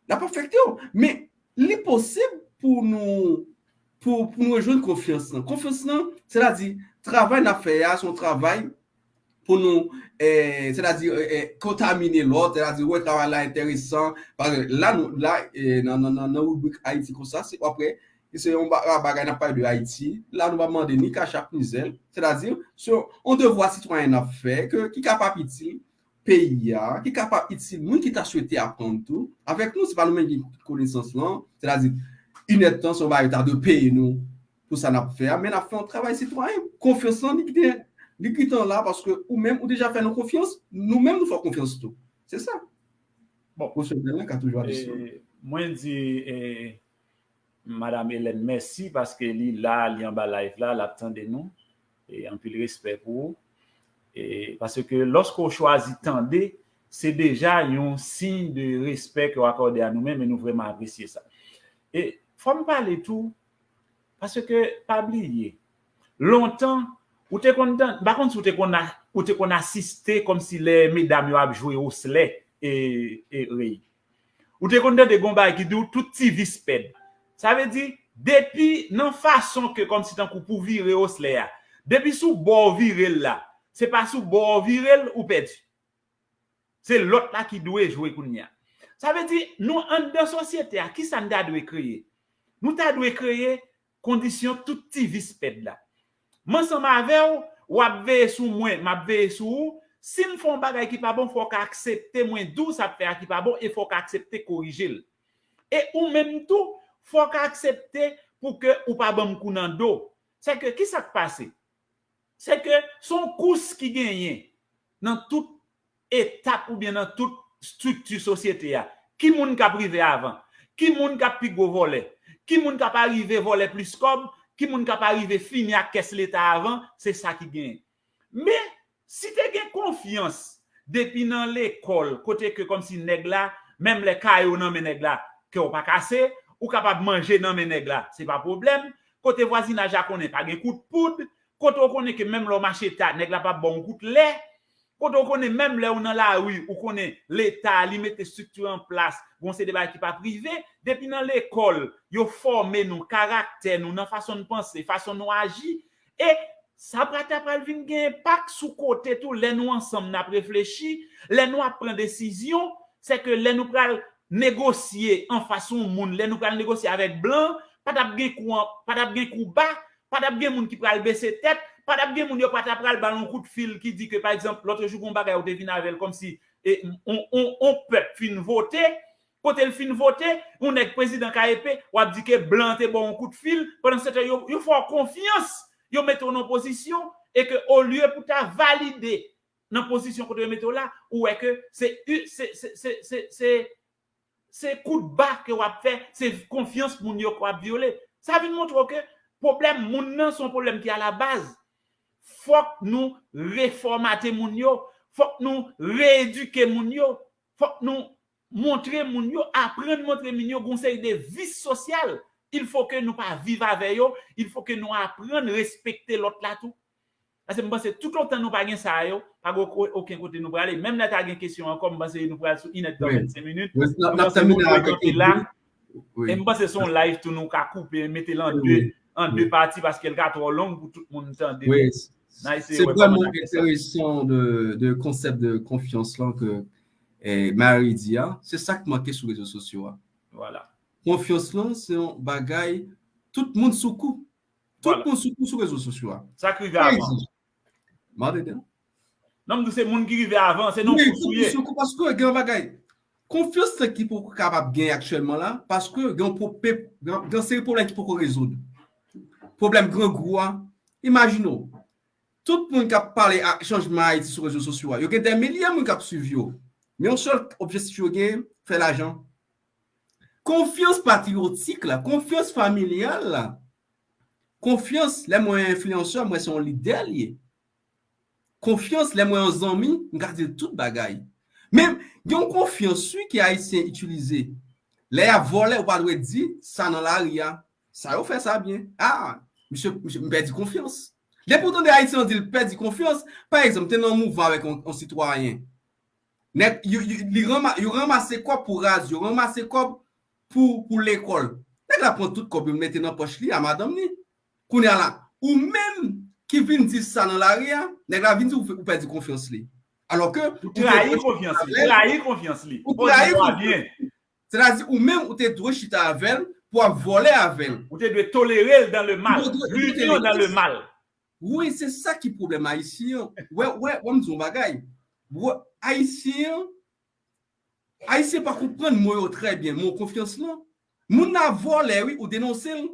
L ap afekte w. Men, li posib pou nou, pou, pou nou rejwenn konfyans lan. Konfyans lan, sètadi, travay n ap fè a, se yon travay pou nou, eh, sètadi, eh, eh, kontamine lòt, sètadi, wè, travay la enteresan. Paske la, nou, la, eh, nan, nan, nan, nan ribrik Ayiti konsa, se, apre, se yon ba- bagay n ap pale de Ayiti. La, nou pa mande ni kachap, ni zèl. Sètadi, se yon, yon devwa sitwayen n ap fè, ke, ki kapab itil peyi a, ki kapab itil moun ki ta swete aprann tou avèk nou. Se pa nou menm ki gen tout konesans lan, sètadi, inèdtan, se yon bagay yo ta dwe peye nou pou sa n ap fè a, men n ap fè yon travay sitwayen. Konfyans lan, li gentan, li gentan la, paske ou menm, ou deja fè nou konfyans, nou menm, nou fè w konfyans tou. Se sa. Bon, pwofesyonèl lan ka toujou ap sou. Mwen di, eh, Madam Hélène, mèsi paske li la, li anba live la, l ap tande nou. E anpil respè pou ou. E paske lòske w chwazi tande, se deja yon siy de respè ke w akòde a nou menm e nou vrèman apresye sa. E fò m pale tou, paske pa bliye, lontan, ou te konn tande, m pa konn si ou te konn, ou te konn asiste kòmsi lè medam yo ap jwe oslè e, e rèy. Ou te konn tande gon bagay ki di w tout ti vis pèd. Sa vle di, depi nan fason ke kòmsi tankou pou vire oslè a, depi sou bò w vire l la, se pa sou bò w vire l ou pèdi. Se lòt la ki dwe jwe kounye a. Sa vle di, nou anndan sosyete a, kisa n ta dwe kreye? Nou ta dwe kreye kondisyon tout ti vis pèd la. M ansanm avè w, w ap veye sou mwen, m ap veye sou ou. Si m fè yon bagay ki pa bon, fò w ka aksepte mwen di w sa k fè a ki pa bon e fò w ka aksepte korije l. E ou menm tou, fò w ka aksepte pou ke ou pa ban m kou nan do. Se ke, kisa k pase? Se ke se yon kous ki genyen nan tout etap oubyen nan tout estrikti sosyete a. Ki moun k ap rive avan? Ki moun k ap pi gwo vòlè? Ki moun k ap arive vòlè plis kòb? Ki moun k ap arive fini ak kès leta avan? Se sa ki genyen. Men, si te gen konfyans depi nan lekòl, kote ke kòmsi nèg la, menm lè kaye w nan men nèg la, kè w pa kase, ou kapab manje nan men nèg la, se pa pwoblèm. Kote vwazinaj la konnen pa gen kout poud, kote w konnen ke menm lè w mache ta, nèg la p ap ba w yon kout lè, kote w konnen menm lè w nan lari, ou konnen Leta li mete estrikti an plas, gon seri de bagay ki p ap rive, depi nan lekòl, yo fòme nou, karaktè nou, nan fason n panse, fason nou aji, e sa pral ta pral vin gen enpak sou kote tou, lè nou ansanm n ap reflechi, lè nou ap pran desizyon, se ke lè nou pral negosye anfas yon moun, lè nou pral negosye avèk blan, pa t ap gen kou an, pa t ap gen kou ba, pa t ap gen moun ki pral bese tèt, pa t ap gen moun yo pa ta pral ba l yon kout fil ki di ke, pa egzanp, lòt jou gon bagay ou te vin avè l kòmsi e, on, on, on pèp fin vote, kote l fin vote, yon nèg prezidan K E P, w ap di ke blan te ba w yon kout fil, pandan se tan yo, yo fè w konfyans, yo mete w nan pozisyon, e ke olye pou ta valide nan pozisyon kote yo mete w la, ou wè ke se, se, se, se, se, se, se kout ba ke w ap fè, se konfyans moun yo ke w ap vyole. Sa vin montre w ke pwoblèm moun nan se yon pwoblèm ki alabaz. Fòk nou refòmate moun yo, fòk nou reyedike moun yo, fòk nou montre moun yo, aprann montre moun yo gon seri de vis sosyal. Il faut que nou pa viv avè yo, il faut que nou aprann respekte lòt la tou. Paske m panse toutotan nou pa gen sa yo, pa gen okenn kote nou prale. Menm lè ta gen kesyon ankò, m panse nou pral sou inèdtan vennsenk minit. M panse nou dwe kanpe la. E m panse se yon live tou nou ka koupe, mete l an de, an de pati paske l ka twò long pou tout moun tande. Wi, se vrèman enteresan de, de konsèp de konfyans lan ke eh, Marie di a. Se sa k manke sou rezo sosyo a. Konfyans lan, se yon bagay, tout moun sou kou. Tout moun sou kou sou rezo sosyo a. Sa k rive avan. Mande de. Non, m di se moun ki rive avan, se non kous ou ye. Tout moun sou kou paske gen yon bagay. Konfyans lan ki poko kapab gen aktyèlman la, paske gen yon pwoblèm, gen, gen seri pwoblèm ki poko rezoud. Pwoblèm grangou a, imajine w. Tout moun k ap pale a chanjman Ayiti sou rezo sosyo a, yo gen dè milye moun k ap swiv yo. Men yon sèl objektif yo gen, fè lajan. Konfyans patriyotik la, konfyans familyal la, konfyans lè mwen enfliyansè, mwen se yon lidè li ye. Konfyans lè mwen yon zanmi, m ka di l tout bagay. Men gen yon konfyans wi ke Ayisyen itilize. Lè y ap vòlè, ou pa dwe di sa nan lari a. Sa yo fè sa byen. Ah, misye, misye, m pèdi konfyans. Depi w tande Ayisyen an di l pèdi konfyans, pa egzanp, te nan mouvman avèk yon, yon sitwayen. Nèg, yo, yo, li ranma-, yo ranmase kòb pou radyo, yo ranmase kòb pou, pou lekòl. Nèg la pran tout kòb yo mete nan pòch li a madanm li. Kounye a la, ou menm ki vin di sa nan lari a, nèg la vin di ou, ou pèdi konfyans li. Alò ke ou te trayi konfyans li, trayi konfyans li. Ou trayi konfyans li. Sètadi, ou menm, ou te dwe chita avè l pou ap vòlè avè l. Ou te dwe tolere l dans le mal. L'union dans le mal. Wi, se sa ki pwoblèm Ayisyen an. Wè, wè, wè, m di yon bagay. Wè, Ayisyen an, Ayisyen pa konprann mo yo trè byen, mo konfyans lan. Moun nan vòlè, wi, ou denonse l.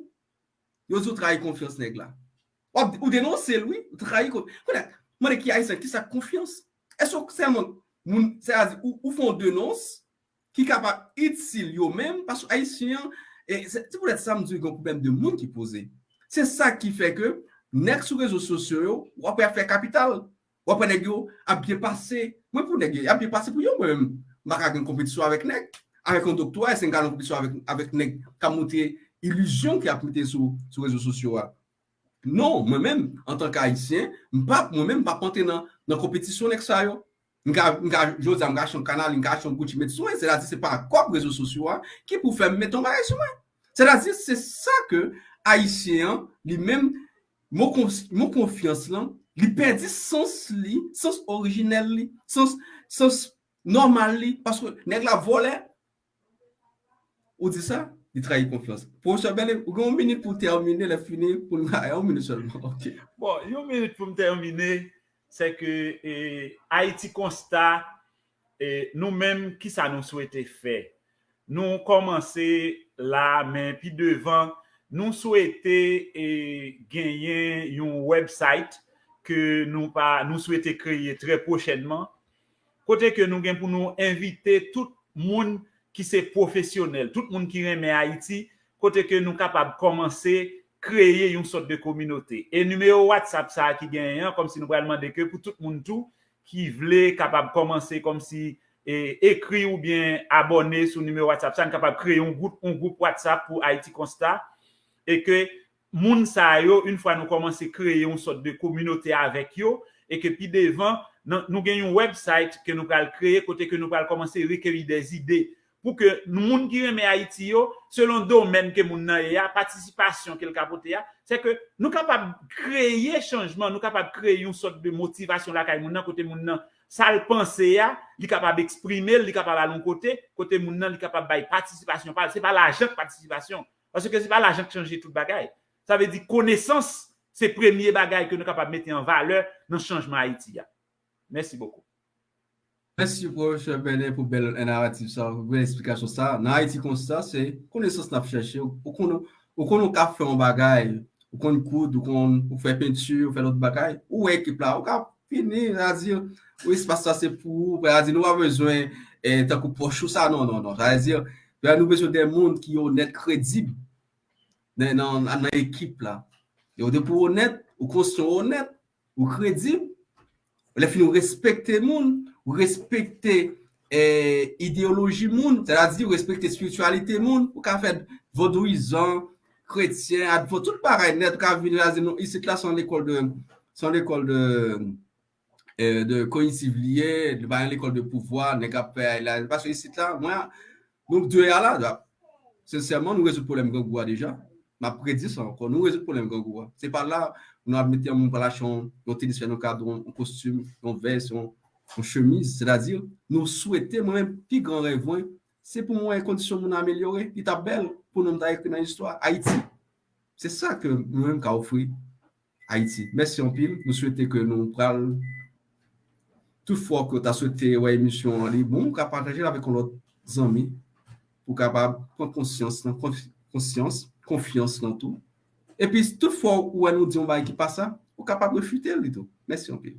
Yo di w trayi konfyans nèg la. W ap, ou denonse l, wi, ou trayi konfyans. Kounye a, mande ki Ayisyen, ki sa k konfyans? Èske w sèlman, moun, sètadi, ou, ou fè yon denons ki kapab itil yo menm, paske Ayisyen an, e se, se poutèt sa m di w gen yon pwoblèm de moun ki poze. Se sa ki fè ke nèg sou rezo sosyo yo, w ap wè y ap fè kapital. W ap wè nèg yo ap byen pase. Mwen pou nèg yo, y ap byen pase pou yo, mwen menm. M pa ka gen konpetisyon avèk nèg. Avèk yon doktora, èske m ka gen konpetisyon avèk, avèk nèg k ap montre ilizyon ke y ap mete sou, sou rezo sosyo a? Non, mwen menm, antanke Ayisyen, m p ap, mwen menm, m p ap antre nan, nan konpetisyon nèg sa yo. M ka, m ka, jodi a, m ka achte yon Canal, m ka achte yon Gucci, met sou mwen. Sètadi, se pa kòb rezo sosyo a ki pou fè m mete yon bagay sou mwen. Sètadi, se sa ke Ayisyen an, li menm, mo kon-, mo konfyans lan, li pèdi sans li, sans orijinèl li, sans, sans nòmal li, paske nèg la vòlè, ou di sa, li trayi konfyans. Pwofesè Bèlen, ou gen yon minit pou w tèmine, lè fini, pou n, yon minit sèlman, ok. Bon, yon minit pou m tèmine, se ke, e, Ayiti Konsta, e, nou menm, kisa nou swete fè? Nou kòmanse la, men pi devan, nou swete, e, genyen yon website ke nou pa, nou swete kreye trè pwochènman, kote ke nou gen pou nou envite tout moun ki se pwofesyonèl, tout moun ki renmen Ayiti, kote ke nou kapab kòmanse kreye yon sòt de kominote. E nimewo WhatsApp sa a ki genyen an, kòmsi nou pral mande ke pou tout moun tou ki vle kapab kòmanse kòmsi, e, ekri oubyen abòne sou nimewo WhatsApp sa, nou kapab kreye yon gwoup, yon gwoup WhatsApp pou Ayiti Konsta, e ke moun sa yo, yon fwa nou kòmanse kreye yon sòt de kominote avèk yo, e ke pi devan, nan, nou gen yon website ke nou pral kreye, kote ke nou pral kòmanse rekeyi de zide, pou ke moun ki renmen Ayiti yo, selon domèn ke moun nan ye a, patisipasyon ke l ka pote a, se ke nou kapab kreye chanjman, nou kapab kreye yon sòt de motivasyon lakay moun nan, kote moun nan, sa l panse a, li kapab eksprime l, li kapab al yon kote, kote moun nan, li kapab bay patisipasyon pa l. Se pa lajan k patisipasyon. Paske se pa lajan k chanje tout bagay. Sa vle di konesans, se premye bagay ke nou kapab mete an valè nan chanjman Ayiti a. Mèsi bokou. Mèsi, Pwofesè Bèlen, pou bèl naratif sa, pou bèl eksplikasyon sa. Nan Ayiti Konsta, se konesans n ap chèche. Ou konn, ou konn ou ka fè yon bagay, ou konn koud, ou konn ou fè penti, ou fè lòt bagay. Ou wè ekip la, ou ka vini, sètadi, ou espas sa se pou ou, sètadi, nou pa bezwen, eh, tankou pòch ou sa, non, non, non. Sètadi, nou bezwen de moun ki onèt, kredib nan, nan, nan ekip la. E ou depi w onèt, ou konsyan, w onèt, ou kredib, lè fini ou respekte moun, ou respekte, eh, ideyoloji moun, sètadi ou respekte espirityalite moun, ou ka fè vodouyizan, kretyen, advo, tout bagay nèt, ou ka vini la di nou, isit la se yon lekòl de, se yon lekòl de, eh, de kognitif li ye, li pa yon lekòl de pouvwa, nèg ap fè la, paske isit la, mwen, nou dwe a la, sensèman, nou rezoud pwoblèm grangou a deja. M ap redi sa ankò, nou rezoud pwoblèm grangou a. Se pa la, nou ap mete yon moun pral achte yon, yon tenis, fè yon kado, yon, yon kostim, yon vès, yon, yon chemiz. Sètadi, nou swete, mwen menm, pi gran rèv mwen, se pou mwen kondisyon moun amelyore, li t ap bèl, pou non m ta ekri nan istwa Ayiti. Se sa ke mwen menm ka ofri Ayiti. Mèsi anpil. Nou swete ke nou pral, tout fwa ke w ta swete wè emisyon an li bon, ou ka pataje l avèk yon lòt zanmi pou kapab pran konsyans lan, konf-, konsyans, konfyans lan tou. Epi tout fwa ou wè nou di yon bagay ki pa sa, ou kapab refite li tou. Mèsi anpil.